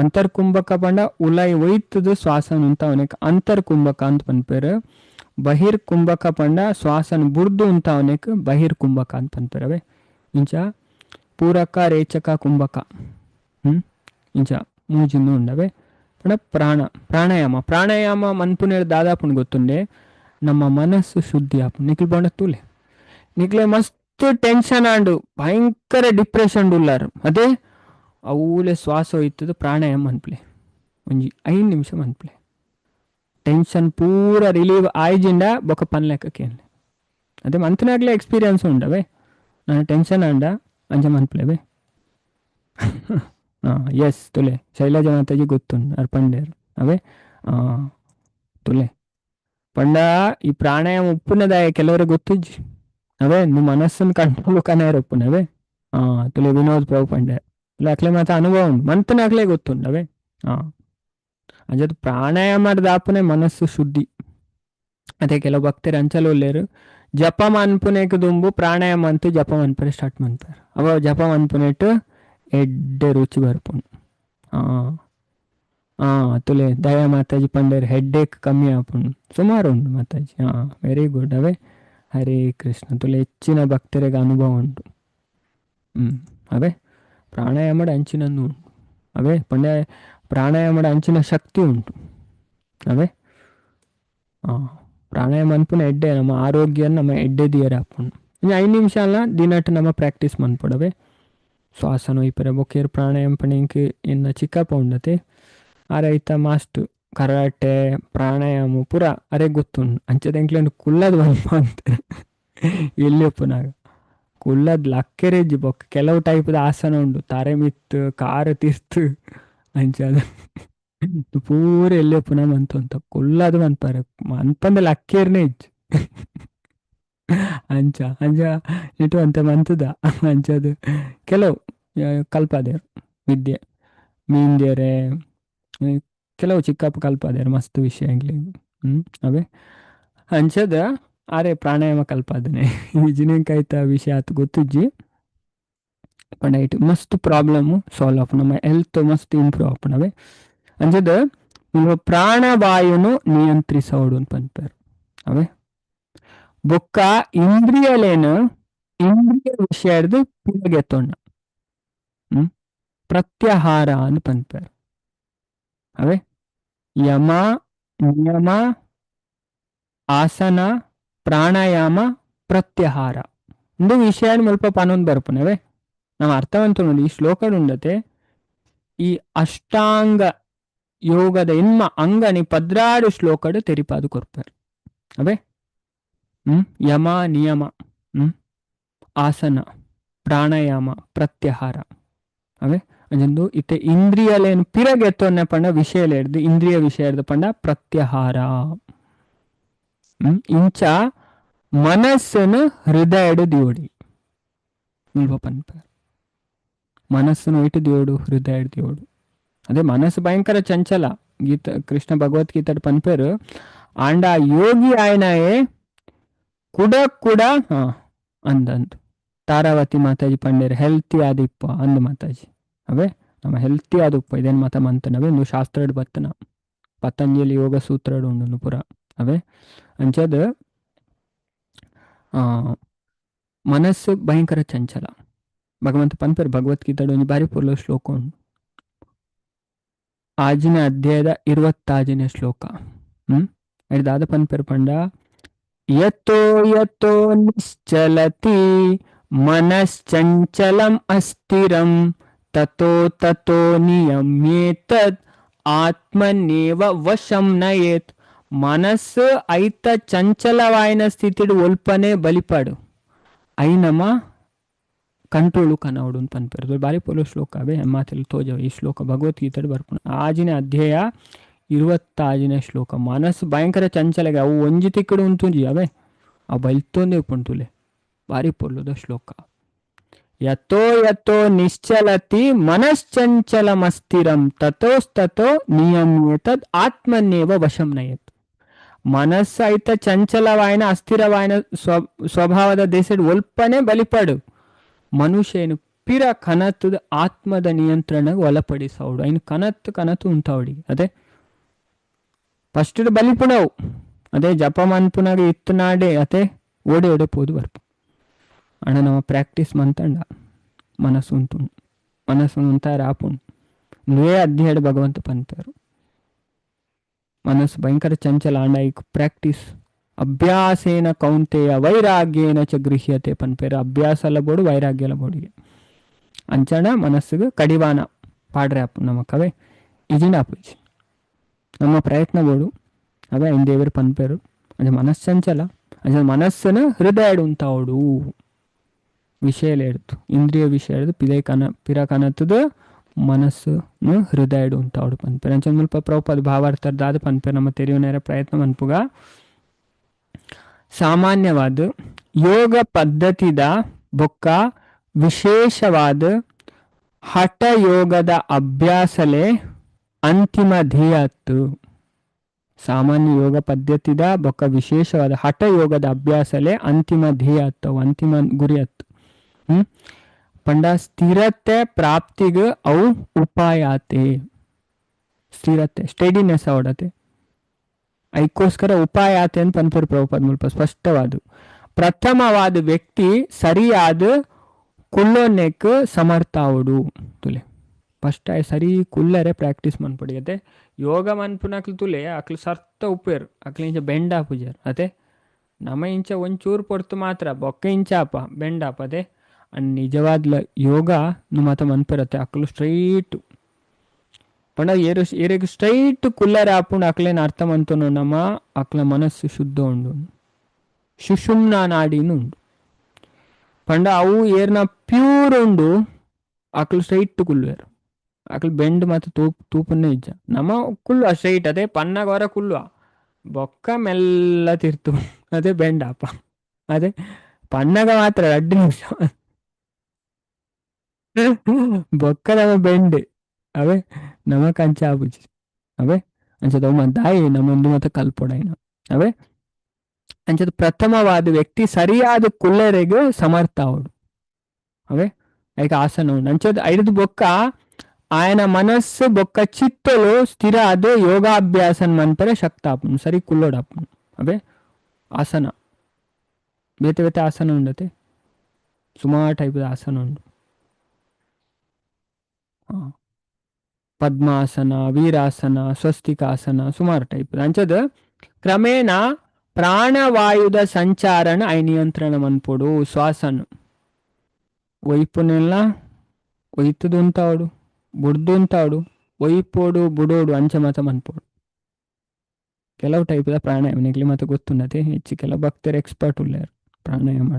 ಅಂತರ್ಕುಂಭಕ ಪಂಡ ಉಲೈ ಒಯ್ತುದು ಶ್ವಾಸನ ಉಂತಾವನೆ ಅಂತರ್ಕುಂಭಕ ಅಂತ ಪನ್ಪೇರು. ಬಹಿರ್ಕುಂಭಕ ಪಂಡ ಶ್ವಾಸನ ಬುಡ್ದು ಉಂತಾವನೆಕ್ ಬಹಿರ್ಕುಂಭಕ ಅಂತ ಪನ್ಪೇರವೆ. ಇಂಚ ಪೂರಕ ರೇಚಕ ಕುಂಭಕ ಇಂಚ ಮೂಜಿಂದು ಉಂಡವೆ. ಪಂಡ ಪ್ರಾಣಾಯಾಮ ಪ್ರಾಣಾಯಾಮ ಮನ್ಪುನೇರ್ ದಾದಾಪುಣ್ ಗೊತ್ತುಂಡೆ ನಮ್ಮ ಮನಸ್ಸು ಶುದ್ಧಿ ಆಪು. ನಿಕ್ಲು ಬಂಡ ತೂಲೆ ನಿಕ್ಲೆ ಮಸ್ತ್ ಟೆನ್ಷನ್ ಆಂಡು ಭಯಂಕರ ಡಿಪ್ರೆಷನ್ ಉಲ್ಲಾರು. ಅದೇ ಅವೂಲೆ ಶ್ವಾಸ ಹೋಯ್ತದ ಪ್ರಾಣಾಯಾಮ ಅನ್ಪ್ಲೆ ಒಂಜಿ 5 ನಿಮಿಷ ಮನ್ಪ್ಲೆ ಟೆನ್ಷನ್ ಪೂರ ರಿಲೀವ್ ಆಯ್ಜಿಂಡ ಬೊಕ ಪನ್ಲೆಕ್ಕೇನ್ಲೆ. ಅದೇ ಮಂತ್ನಾಗ್ಲೆ ಎಕ್ಸ್ಪೀರಿಯನ್ಸ್ ಉಂಡವೆ ನಾನು ಟೆನ್ಷನ್ ಆಂಡ ಅಂಚ ಮನ್ಪ್ಲೆವೆ. ಎಸ್ ತುಲೆ ಶೈಲಜಾ ಮಾತಾಜಿ ಗೊತ್ತುಂಡು ಅರ್ಪಂಡೇರು ಅವೇ ತುಲೆ ಪಂಡ ಈ ಪ್ರಾಣಾಯಾಮ ಉಪ್ಪುನದಾಯ ಕೆಲವರಿಗೆ ಗೊತ್ತುಜ್ಜಿ. ಅವೇ ನಿಮ್ಮ ಮನಸ್ಸನ್ನು ಕಂಟ್ರೋಲ್ ಕನೇರ್ ಉಪ್ಪುನವೇ. ತುಲೆ ವಿನೋದ್ ಪ್ರಭು ಪಂಡೆ ತುಲೆ ಅಕ್ಲೆ ಮಾತ ಅನುಭವ ಉಂಟು ಮಂತನಾಗ್ಲೇ ಗೊತ್ತುಂಡು ಅವೇ. ಅಂಜದ್ ಪ್ರಾಣಾಯಾಮ ದಾಪುನೆ ಮನಸ್ಸು ಶುದ್ಧಿ. ಅದೇ ಕೆಲವು ಭಕ್ತರು ಅಂಚಲು ಉಲ್ಲೇರು ಜಪ ಮನ್ಪುನೇಕ್ ದುಂಬು ಪ್ರಾಣಾಯಾಮ ಅಂತೂ ಜಪ ಮನ್ಪರೆ ಸ್ಟಾರ್ಟ್ ಮಾಡ್ತಾರೆ. ಅವ ಜಪ ಮನ್ಪುನೇಟ್ ಎಡ್ಡೆ ರುಚಿ ಬರ್ಪುಂಡು. ತುಲೆ ದಯಾ ಮಾತಾಜಿ ಪಂಡೇರು ಹೆಡ್ಡೇಕ್ ಕಮ್ಮಿ ಆಪುಂಡು ಸುಮಾರು ಉಂಟು ಮಾತಾಜಿ. ವೆರಿ ಗುಡ್ ಅವೇ ಹರೇ ಕೃಷ್ಣ. ತುಲೆ ಹೆಚ್ಚಿನ ಭಕ್ತರಿಗೆ ಅನುಭವ ಉಂಟು. ಅವೇ ಪ್ರಾಣಾಯಾಮದ ಅಂಚಿನನ್ನು ಉಂಟು. ಅವೇ ಪಂಡ್ಯ ಪ್ರಾಣಾಯಾಮದ ಅಂಚಿನ ಶಕ್ತಿ ಉಂಟು. ಅವೇ ಪ್ರಾಣಾಯಾಮ ಅನ್ಪುನ ಎಡ್ಡೆ ನಮ್ಮ ಆರೋಗ್ಯ ನಮ್ಮ ಎಡ್ಡೆ ದಿಯರ್ ಆಪುಂಡು. ಇನ್ನು 5 ನಿಮಿಷ ಅಲ್ಲ ದಿನಟ್ ನಮ್ಮ ಪ್ರಾಕ್ಟೀಸ್ ಮನ್ಪೊಡವೆ. ಶ್ವಾಸನ ಒಯ್ಪೆರೆ ಬೊಕ್ಕೇರ್ ಪ್ರಾಣಾಯಾಮ ಪಂಡ ಇಂಕ್ ಇನ್ನ ಚಿಕ್ಕಪ್ಪ ಉಂಡತೆ ಆ ರೈತ ಮಾಸ್ಟ್ Karate, ಪ್ರಾಣಾಯಾಮ ಪೂರ ಅರೆ ಗೊತ್ತುಂಡು. ಅಂಚದ ಎಂಕ್ಲೆನ್ ಕುಲ್ಲದ್ ಮನ್ಪ ಅಂತೆ ಎಲ್ಲಿ ಉಪ್ಪುನಾಗ ಕುಲ್ಲದ್ ಲಕ್ಕೆರೆಜ್ಜಿ. ಬೊಕ್ಕ ಕೆಲವು ಟೈಪ್ದ ಆಸನ ಉಂಡು, ತರೆ ಮಿತ್ತ್ ಕಾರ್ ತಿರ್ತ್ ಅಂಚಾದ ಪೂರ ಎಲ್ಲಿ ಉಪ್ಪುನ ಮಂತೊಂತ ಕುಲ್ಲದ್ ಮನ್ಪಾರೆ ಮನ್ಪಂದೆ ಲಕ್ಕೇರ್ನೆ ಇಜ್ಜಿ. ಅಂಚ ಅಂಚ ಇಟ್ಟು ಅಂತೆ ಮಂತದ ಅಂಚದು ಕೆಲವು ಕಲ್ಪಾದೇರು ವಿದ್ಯೆ ಮೀಂದ್ಯರೆ ಕೆಲವು ಚಿಕ್ಕಪ್ಪ ಕಲ್ಪಾದೇರು ಮಸ್ತ್ ವಿಷಯ ಎಂಕ್ಲೆಗ್. ಅವೇ ಅಂಚದ ಆರೆ ಪ್ರಾಣಾಯಾಮ ಕಲ್ಪಾದನೆ ಇಜಿನಂಕೈತ ವಿಷಯ ಆತು ಗೊತ್ತುಜ್ಜಿ. ಪಂಡ ಇಟ್ಟು ಮಸ್ತ್ ಪ್ರಾಬ್ಲಮ್ ಸಾಲ್ವ್ ಆಪುಂಡು, ನಮ್ಮ ಹೆಲ್ತ್ ಮಸ್ತ್ ಇಂಪ್ರೂವ್ ಆಪುಂಡು. ಅವೇ ಅಂಚದ ಪ್ರಾಣವಾಯುನು ನಿಯಂತ್ರಿಸೋಡು ಅಂತ ಪನ್ಪೆರ್. ಅವೇ ಬೊಕ್ಕ ಇಂದ್ರಿಯಲೇನು ಇಂದ್ರಿಯ ವಿಷಯದ ಪಿರಗೆತ್ತೊಣ್ಣ ಪ್ರತ್ಯಾಹಾರ ಅಂತ ಪನ್ಪೆರ್. ಅವೇ ಯಮ ನಿಯಮ ಆಸನ ಪ್ರಾಣಾಯಾಮ ಪ್ರತ್ಯಾಹಾರ ಇಂದು ವಿಷಯ ಮುಲ್ಪ ಪನೊಂದು ಬರ್ಪುನವೇ ನಾವು ಅರ್ಥವಂತ ನೋಡಿ. ಈ ಶ್ಲೋಕಡ್ ಉಂಡತೆ ಈ ಅಷ್ಟಾಂಗ ಯೋಗದ ಇನ್ಮ ಅಂಗನಿ 12 ಶ್ಲೋಕಡ್ ತೆರಿಪಾದು ಕೊರ್ಪೆರ್. ಅವೇ ಯಮ ನಿಯಮ ಆಸನ ಪ್ರಾಣಾಯಾಮ ಪ್ರತ್ಯಾಹಾರ. ಅವೇ ಅಂಜಂದು ಇತ್ತೆ ಇಂದ್ರಿಯಲೇನು ಪಿರಗೆತ್ತೊನ್ನೆ ಪಂಡ ವಿಷಯ ಹಿಡ್ದು ಇಂದ್ರಿಯ ವಿಷಯ ಹಿಡ್ದು ಪಂಡ ಪ್ರತ್ಯಾಹಾರ. ಇಂಚ ಮನಸ್ಸನ್ನು ಹೃದಯಡು ದಿಯೋಡಿ ಮುಲ್ಪ ಪನ್ಪೆರ್. ಮನಸ್ಸನ್ನು ಒಯ್ಟು ದಿಯೋಡು ಹೃದಯ ದಿಯೋಡು. ಅದೇ ಮನಸ್ಸು ಭಯಂಕರ ಚಂಚಲ. ಗೀತ ಕೃಷ್ಣ ಭಗವದ್ಗೀತೆ ಪನ್ಪೆರು ಆಂಡ ಯೋಗಿ ಆಯನಾಯೇ ಕುಡ ಕುಡ ಅಂದಂದು ತಾರಾವತಿ ಮಾತಾಜಿ ಪಂಡೇರು ಹೆಲ್ತಿ ಆದಿಪ್ಪ ಅಂದು ಮಾತಾಜಿ. ಅವೇ ನಮ್ಮ ಹೆಲ್ತಿ ಆದಿಪ್ಪ ಇದೇನು ಮಾತ ಮಂತನವೇ ಒಂದು ಶಾಸ್ತ್ರಡ್ ಬತ್ತನ ಪತಂಜಲಿ ಯೋಗ ಸೂತ್ರಡ್ ಉಂಡು ಪುರ. ಅವೇ ಅಂಚದ ಮನಸ್ಸು ಭಯಂಕರ ಚಂಚಲ. ಭಗವಂತ ಪನ್ಪೆರ್ ಭಗವದ್ಗೀತೆ ಒಂಜಿ ಬಾರಿ ಪೊರ್ಲು ಶ್ಲೋಕ ಉಂಡು. ಆಜಿನ ಅಧ್ಯಾಯದ 26ನೇ ಶ್ಲೋಕ. ದಾದ ಪನ್ಪೆರ್ ಪಂಡ ಯತೋ ಯತೋ ನಿಶ್ಚಲತಿ ಮನಶ್ಚಂಚಲಂ ಅಸ್ಥಿರಂ ತತೋ ತತೋ ನಿಯಮ್ಯೇತದ್ ಆತ್ಮನೇವ ವಶಂ ನಯೇತ್. ಮನಸ್ಸು ಐತ ಚಂಚಲವಾಯಿನ ಸ್ಥಿತಿಡು ಒಲ್ಪನೆ ಬಲಿಪಾಡು ಐನಮ ಕಂಟ್ರೋಲು ಕನವಡು ಅಂತ ಪನ್ಪೆರ್. ಬಾರಿ ಪೊರ್ಲು ಶ್ಲೋಕ ಅವೇ ಮಾತೆಲ್ಲ ತೋಜವ ಈ ಶ್ಲೋಕ ಭಗವದ್ಗೀತೆ ಬರ್ಪುಂಡು. ಆಜಿನ ಅಧ್ಯಾಯ 26ನೇ ಶ್ಲೋಕ. ಮನಸ್ಸು ಭಯಂಕರ ಚಂಚಲಗೆ ಅವು ಒಂಜಿ ತಿಕ್ಕಡು ಉಂತುಂಜಿ ಅವೇ ಅವು ಬಲ್ತೊಂದೇ ಉಪ್ಪುಂಟುಲೆ ಬಾರಿ ಪೊರ್ಲುದ ಶ್ಲೋಕ. ಯತೋ ಯತೋ ನಿಶ್ಚಲತಿ ಮನಶ್ಚಂಚಲಮಸ್ಥಿರಂ ತತೋಸ್ತತೋ ನಿಯಮ್ಯೇತದ್ ಆತ್ಮನ್ನೇವ ವಶಂ ನಯೇತ್. ಮನಸ್ಸು ಐತ ಚಂಚಲವಾಯಿನ ಅಸ್ಥಿರವಾಯಿನ ಸ್ವಭಾವದ ದೇಶಡ್ ಒಲ್ಪನೆ ಬಲಿಪಡು ಮನುಷ್ಯನು ಪಿರ ಕನತದ ಆತ್ಮದ ನಿಯಂತ್ರಣ ಒಳಪಡಿಸೌಡು ಐನು ಕನತ್ತು ಕನತು ಉಂಟಾವಡಿ. ಅದೇ ಫಸ್ಟ್ ಬಲಿಪುಣವು ಅದೇ ಜಪ ಮನ್ಪುನಾಗ ಇತ್ತು ನಾಡೆ ಅದೇ ಓಡೆ ಓಡೆ ಪೋದು ಬರ್ಪು. ಅಣ್ಣ ನಮ್ಮ ಪ್ರಾಕ್ಟೀಸ್ ಮಂತಂಡ ಮನಸ್ಸು ಉಂಟು ಮನಸ್ಸು ಉಂಟಾರ ಆಪುಂಡು. నువ్వೇ ಅಧ್ಯಾಯ ಭಗವಂತ ಪನ್ಪೆರು. ಮನಸ್ಸು ಭಯಂಕರ ಚಂಚಲ ಅಂಡ ಈ ಪ್ರಾಕ್ಟೀಸ್ ಅಭ್ಯಾಸೇನ ಕೌಂತೆಯ ವೈರಾಗ್ಯೇನ ಚ ಗೃಹ್ಯತೆ ಪನ್ಪೆರು. ಅಭ್ಯಾಸ ಎಲ್ಲ ಬೋಡು ವೈರಾಗ್ಯ ಎಲ್ಲ ಬೋಡಿಗೆ ಅಂಚಣ ಮನಸ್ಸಿಗೆ ಕಡಿವಾನ ಪಾಡ್ರೆ ಆಪು ನಮಕವೇ ಇಜಿನ ಆಪುಜಿ ನಮ್ಮ ಪ್ರಯತ್ನ ಬೋಡು. ಅವೇ ಐನ್ ದೇವರು ಪನ್ಪೆರು. ಅಂಚ ಮನಸ್ಸು ಚಂಚಲ ಅಂಚ ಮನಸ್ಸನ್ನು ಹೃದಯ ಉಂತಾವಡು ವಿಷಯ ಹಿಡ್ದು ಇಂದ್ರಿಯ ವಿಷಯ ಹಿಡ್ದು ಪಿದೈ ಕನ ಪಿರ ಕನತದ ಮನಸ್ಸು ಹೃದಯ ಉಂತಾವಡು ಪನ್ಪೆರು. ಅಂಚ ಮುಲ್ಪ ಪ್ರಭುಪಾದ ಭಾವಾರ್ಥದಾದ ಪನ್ಪೆರು. ನಮ್ಮ ತೆರಿಯುನೇರ ಪ್ರಯತ್ನ ಮನ್ಪುಗ. ಸಾಮಾನ್ಯವಾದ ಯೋಗ ಪದ್ಧತಿದ ಬೊಕ್ಕ ವಿಶೇಷವಾದ ಹಠ ಯೋಗದ ಅಭ್ಯಾಸಲೇ ಅಂತಿಮ ಧ್ಯೇಯತ್ತು. ಸಾಮಾನ್ಯ ಯೋಗ ಪದ್ಧತಿದ ಬೊಕ್ಕ ವಿಶೇಷವಾದ ಹಠ ಯೋಗದ ಅಭ್ಯಾಸಲೇ ಅಂತಿಮ ಧ್ಯೇಯ ಅತ್ತು ಅಂತಿಮ ಗುರಿ ಅತ್ತು. ಪಂಡ ಸ್ಥಿರತೆ ಪ್ರಾಪ್ತಿಗೆ ಅವು ಉಪಾಯ ಆತೆ. ಸ್ಥಿರತೆ ಸ್ಟೆಡಿನೆಸ್ ಅವಡತೆ ಐಕ್ಕೋಸ್ಕರ ಉಪಾಯ ಆತೆ ಅಂತ ಪನ್ಪೆರು ಪ್ರಭುಪಾದ ಮುಲ್ಪ ಸ್ಪಷ್ಟವಾದ. ಪ್ರಥಮವಾದ ವ್ಯಕ್ತಿ ಸರಿಯಾದ ಕುಲ್ಲೋನೆಕ್ ಸಮರ್ಥ ಅವಡು ತುಲೆ. ಫಸ್ಟ್ ಆಯ್ ಸರಿ ಕುಲ್ಲರೆ ಪ್ರಾಕ್ಟೀಸ್ ಮನ್ಪೊಡಿ. ಅತೆ ಯೋಗ ಮನ್ಪುನಕ್ಲು ತುಲೆ ಅಕ್ಲು ಸರ್ತ ಉಪ್ಪೇರು ಅಕ್ಲು ಇಂಚ ಬೆಂಡ್ ಆಪುಜಾರ್. ಅತೆ ನಮ ಇಂಚ ಒಂಚೂರು ಪೊರ್ತು ಮಾತ್ರ ಬೊಕ್ಕ ಇಂಚ ಆಪ ಬೆಂಡ್ ಆಪ. ಅದೇ ಅಂಡ್ ನಿಜವಾದ್ಲ ಯೋಗ ನು ಮಾತ ಮನ್ಪೆರತ್ತೆ ಅಕ್ಲು ಸ್ಟ್ರೈಟ್. ಪಂಡ ಏರು ಏರೆಗ್ ಸ್ಟ್ರೈಟ್ ಕುಲ್ಲರೆ ಆಪುಂಡು ಅಕ್ಲೆನ ಅರ್ಥ ಮಂತೊನು ನಮ್ಮ ಅಕ್ಲ ಮನಸ್ಸು ಶುದ್ಧ ಉಂಡು. ಸುಷುಮ್ನ ನಾಡಿನ ಉಂಡು. ಪಂಡ ಅವು ಏರ್ನ ಪ್ಯೂರ್ ಉಂಡು ಅಕ್ಲು ಸ್ಟ್ರೈಟ್ ಕುಲ್ಲುವೆರ್. ಅಕ್ಲು ಬೆಂಡ್ ಮಾತ ತೂಪನ್ನೇ ಇಜ್ಜ. ನಮ ಕುಲ್ಲುವ ಸ್ಟ್ರೈಟ್ ಅದೇ ಪನ್ನಾಗ ಹೊರ ಕುಲ್ಲುವ ಬೊಕ್ಕ ಮೆಲ್ಲ ತಿರ್ತು ಅದೇ ಬೆಂಡ್ ಆಪ. ಅದೇ ಪನ್ನಗ ಮಾತ್ರ 2 ನಿಮಿಷ ಬೊಕ್ಕ ನಮ ಬೆಂಡ್ ಅವೇ ನಮ ಕಂಚ ಆಪುಜಿ ಅವೇ ಅಂಚದ ಅವು ದಾಯಿ ನಮ್ಮೊಂದು ಮತ ಕಲ್ಪೊಡಾಯಿನ ಅವೇ ಅಂಚದ ಪ್ರಥಮವಾದ ವ್ಯಕ್ತಿ ಸರಿಯಾದ ಕುಲ್ಲರೆಗ್ ಸಮರ್ಥ ಅವಡು ಅವೇ ಐಕ ಆಸನ ಉಂಡು. ಅಂಚದ ಐದು ಬೊಕ್ಕ ಆಯನ ಮನಸ್ಸು ಬೊಕ್ಕ ಚಿತ್ತಲು ಸ್ಥಿರ ಅದು ಯೋಗಾಭ್ಯಾಸ ಮನ್ಪರೆ ಶಕ್ತ ಆಪುಂಡು ಸರಿ ಕುಲ್ಲೋಡಾಪುಂಡು ಅವೇ ಆಸನ ಬೇತೆ ಬೇತೆ ಆಸನ ಉಂಡತೆ ಸುಮಾರು ಟೈಪ್ದ ಆಸನ ಉಂಡು. ಪದ್ಮಾಸನ, ವೀರಾಸನ, ಸ್ವಸ್ತಿಕಾಸನ ಸುಮಾರು ಟೈಪ್. ಅಂಚದ ಕ್ರಮೇಣ ಪ್ರಾಣವಾಯುದ ಸಂಚಾರನ I ನಿಯಂತ್ರಣ ಮನ್ಪೊಡು. ಶ್ವಾಸನು ಒಯ್ಪುನೆಲ್ಲ ಒಯ್ತದು ಉಂತಾವಡು ಬುಡ್ದು ಉಂತಾವಡು ಒಯ್ಪೋಡು ಬುಡೋಡು ಅಂಚ ಮಾತ ಮನ್ಪೋಡು. ಕೆಲವು ಟೈಪ್ದ ಪ್ರಾಣಾಯಾಮ ನಿಕ್ಲೆ ಮಾತ ಗೊತ್ತುಂಡತೆ ಹೆಚ್ಚು ಕೆಲವು ಭಕ್ತರು ಎಕ್ಸ್ಪರ್ಟ್ ಉಲ್ಲೇರು ಪ್ರಾಣಾಯಾಮ.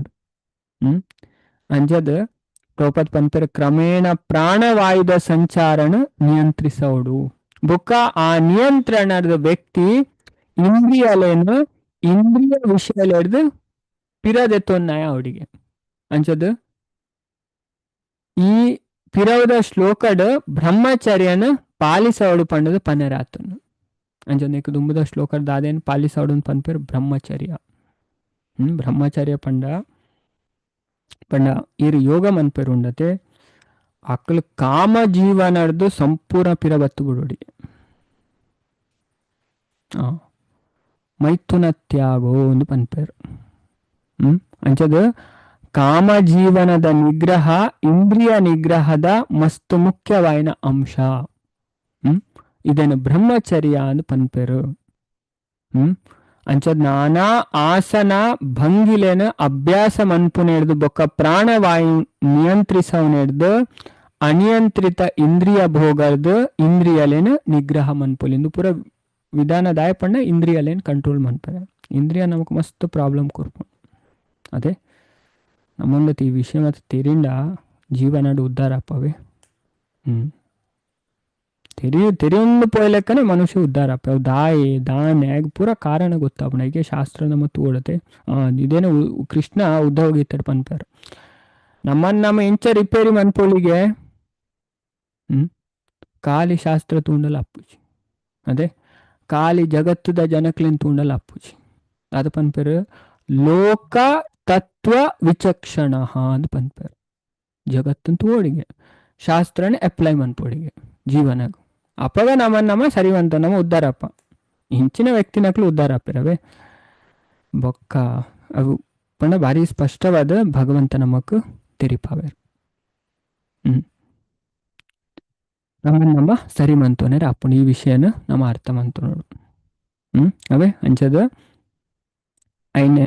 ಅಂಚದ ಪ್ರಭುಪಾದ ಪನ್ಪೆರ್ ಕ್ರಮೇಣ ಪ್ರಾಣವಾಯುದ ಸಂಚಾರನ ನಿಯಂತ್ರಿಸೋಡು. ಬೊಕ್ಕ ಆ ನಿಯಂತ್ರಣದ ವ್ಯಕ್ತಿ ಇಂದ್ರಿಯಲೇನು ಇಂದ್ರಿಯ ವಿಷಯಲೆಡ್ದು ಪಿರದೆತ್ತೊನ್ನಾಯ ಅವಡಿಗೆ. ಅಂಚದ ಈ ಪಿರವದ ಶ್ಲೋಕಡ್ ಬ್ರಹ್ಮಚರ್ಯನ ಪಾಲಿಸವಡು ಪಂಡದ ಪನೆರಾತನು. ಅಂಚ ದುಂಬುದ ಶ್ಲೋಕಡ್ ದಾದೇನ್ ಪಾಲಿಸವಡು ಪನ್ಪೆರ್ ಬ್ರಹ್ಮಚರ್ಯ. ಬ್ರಹ್ಮಚರ್ಯ ಪಂಡ ಪಂಡ ಈರು ಯೋಗ ಮನ್ಪೆರ್ ಉಂಡತೆ ಅಕ್ಲು ಕಾಮ ಜೀವನರ್ದು ಸಂಪೂರ್ಣ ಪಿರ ಬತ್ತು ಬಿಡೋಡಿ. ಮೈಥುನ ತ್ಯಾಗೋ ಒಂದು ಪನ್ಪೆರ್. ಅಂಚದ ಕಾಮ ಜೀವನದ ನಿಗ್ರಹ ಇಂದ್ರಿಯ ನಿಗ್ರಹದ ಮಸ್ತ್ ಮುಖ್ಯವಾಯಿನ ಅಂಶ. ಇದನ್ನು ಬ್ರಹ್ಮಚರ್ಯ ಅಂದ್ ಪನ್ಪೆರು. ಅಂಚದ ನಾನಾ ಆಸನ ಭಂಗಿಲೇನ ಅಭ್ಯಾಸ ಮನ್ಪುನೆಡ್ದು ಬೊಕ್ಕ ಪ್ರಾಣವಾಯು ನಿಯಂತ್ರಿಸವನೆಡ್ದು ಅನಿಯಂತ್ರಿತ ಇಂದ್ರಿಯ ಭೋಗರ್ದು ಇಂದ್ರಿಯಲೇನ ನಿಗ್ರಹ ಮನ್ಪೊಲಿಂದು ಪೂರ ವಿಧಾನದಾಯ ಪಂಡ ಇಂದ್ರಿಯಲೇನ್ ಕಂಟ್ರೋಲ್ ಮನ್ಪರೆ. ಇಂದ್ರಿಯ ನಮಕ್ ಮಸ್ತ್ ಪ್ರಾಬ್ಲಮ್ ಕೊರ್ಪುಂಡು. ಅದೇ ನಮ್ಮೊಂದತಿ ಈ ವಿಷಯ ಮತ್ತೆ ತೆರಿಂಡ ಜೀವನಡು ಉದ್ಧಾರ ಆಪವೆ. ತೆರಿಯೊಂದು ಪೋಯ್ಲೆಕ್ಕನೆ ಮನುಷ್ಯ ಉದ್ಧಾರ ಆಪೆ. ಅವು ದಾಯೆ ದಾನೆ ಪೂರ ಕಾರಣ ಗೊತ್ತಾಪುಂಡು. ಐಕೆ ಶಾಸ್ತ್ರ ನಮ್ಮ ತೋಡತೆ ಇದೇನು ಕೃಷ್ಣ ಉದ್ಧವ ಗೀತೆಡ್ ಪನ್ಪೆರ್ ನಮ್ಮನ್ನ ನಮ್ಮ ಎಂಚ ರಿಪೇರಿ ಮನ್ಪೊಲಿಗೆ ಖಾಲಿ ಶಾಸ್ತ್ರ ತೂಂಡಲ ಅಪ್ಪುಜಿ. ಅದೇ ಖಾಲಿ ಜಗತ್ತುದ ಜನಕ್ಲೆನ್ ತೂಂಡಲ ಅಪ್ಪುಜಿ. ಅದು ಪನ್ಪೆರ್ ಲೋಕ ತತ್ವ ವಿಚಕ್ಷಣ ಅಂದ್ ಪನ್ಪೆರ್. ಜಗತ್ತನ್ ತೋಡಿಗೆ ಶಾಸ್ತ್ರನ ಅಪ್ಲೈ ಮನ್ಪೊಡಿಗೆ ಜೀವನಗ್. ಅಪಗ ನಮ್ಮನ್ನ ನಮ್ಮ ಸರಿವಂತ ನಮ್ಮ ಉದ್ಧಾರಪ್ಪ. ಇಂಚಿನ ವ್ಯಕ್ತಿನಕ್ಲು ಉದ್ಧಾರ ಆಪೆರವೆ. ಬೊಕ್ಕ ಅವು ಪಂಡ ಭಾರಿ ಸ್ಪಷ್ಟವಾದ ಭಗವಂತ ನಮಕ್ ತೆರಿಪಾವೆರ್. ನಮ್ಮನ್ನ ನಮ್ಮ ಸರಿ ಮಂತೋನೆರ್ ಅಪ್ಪುಂಡು. ಈ ವಿಷಯನ ನಮ್ಮ ಅರ್ಥ ಮಂತೊನೊಡು. ಅವೇ ಅಂಚದ ಐನೆ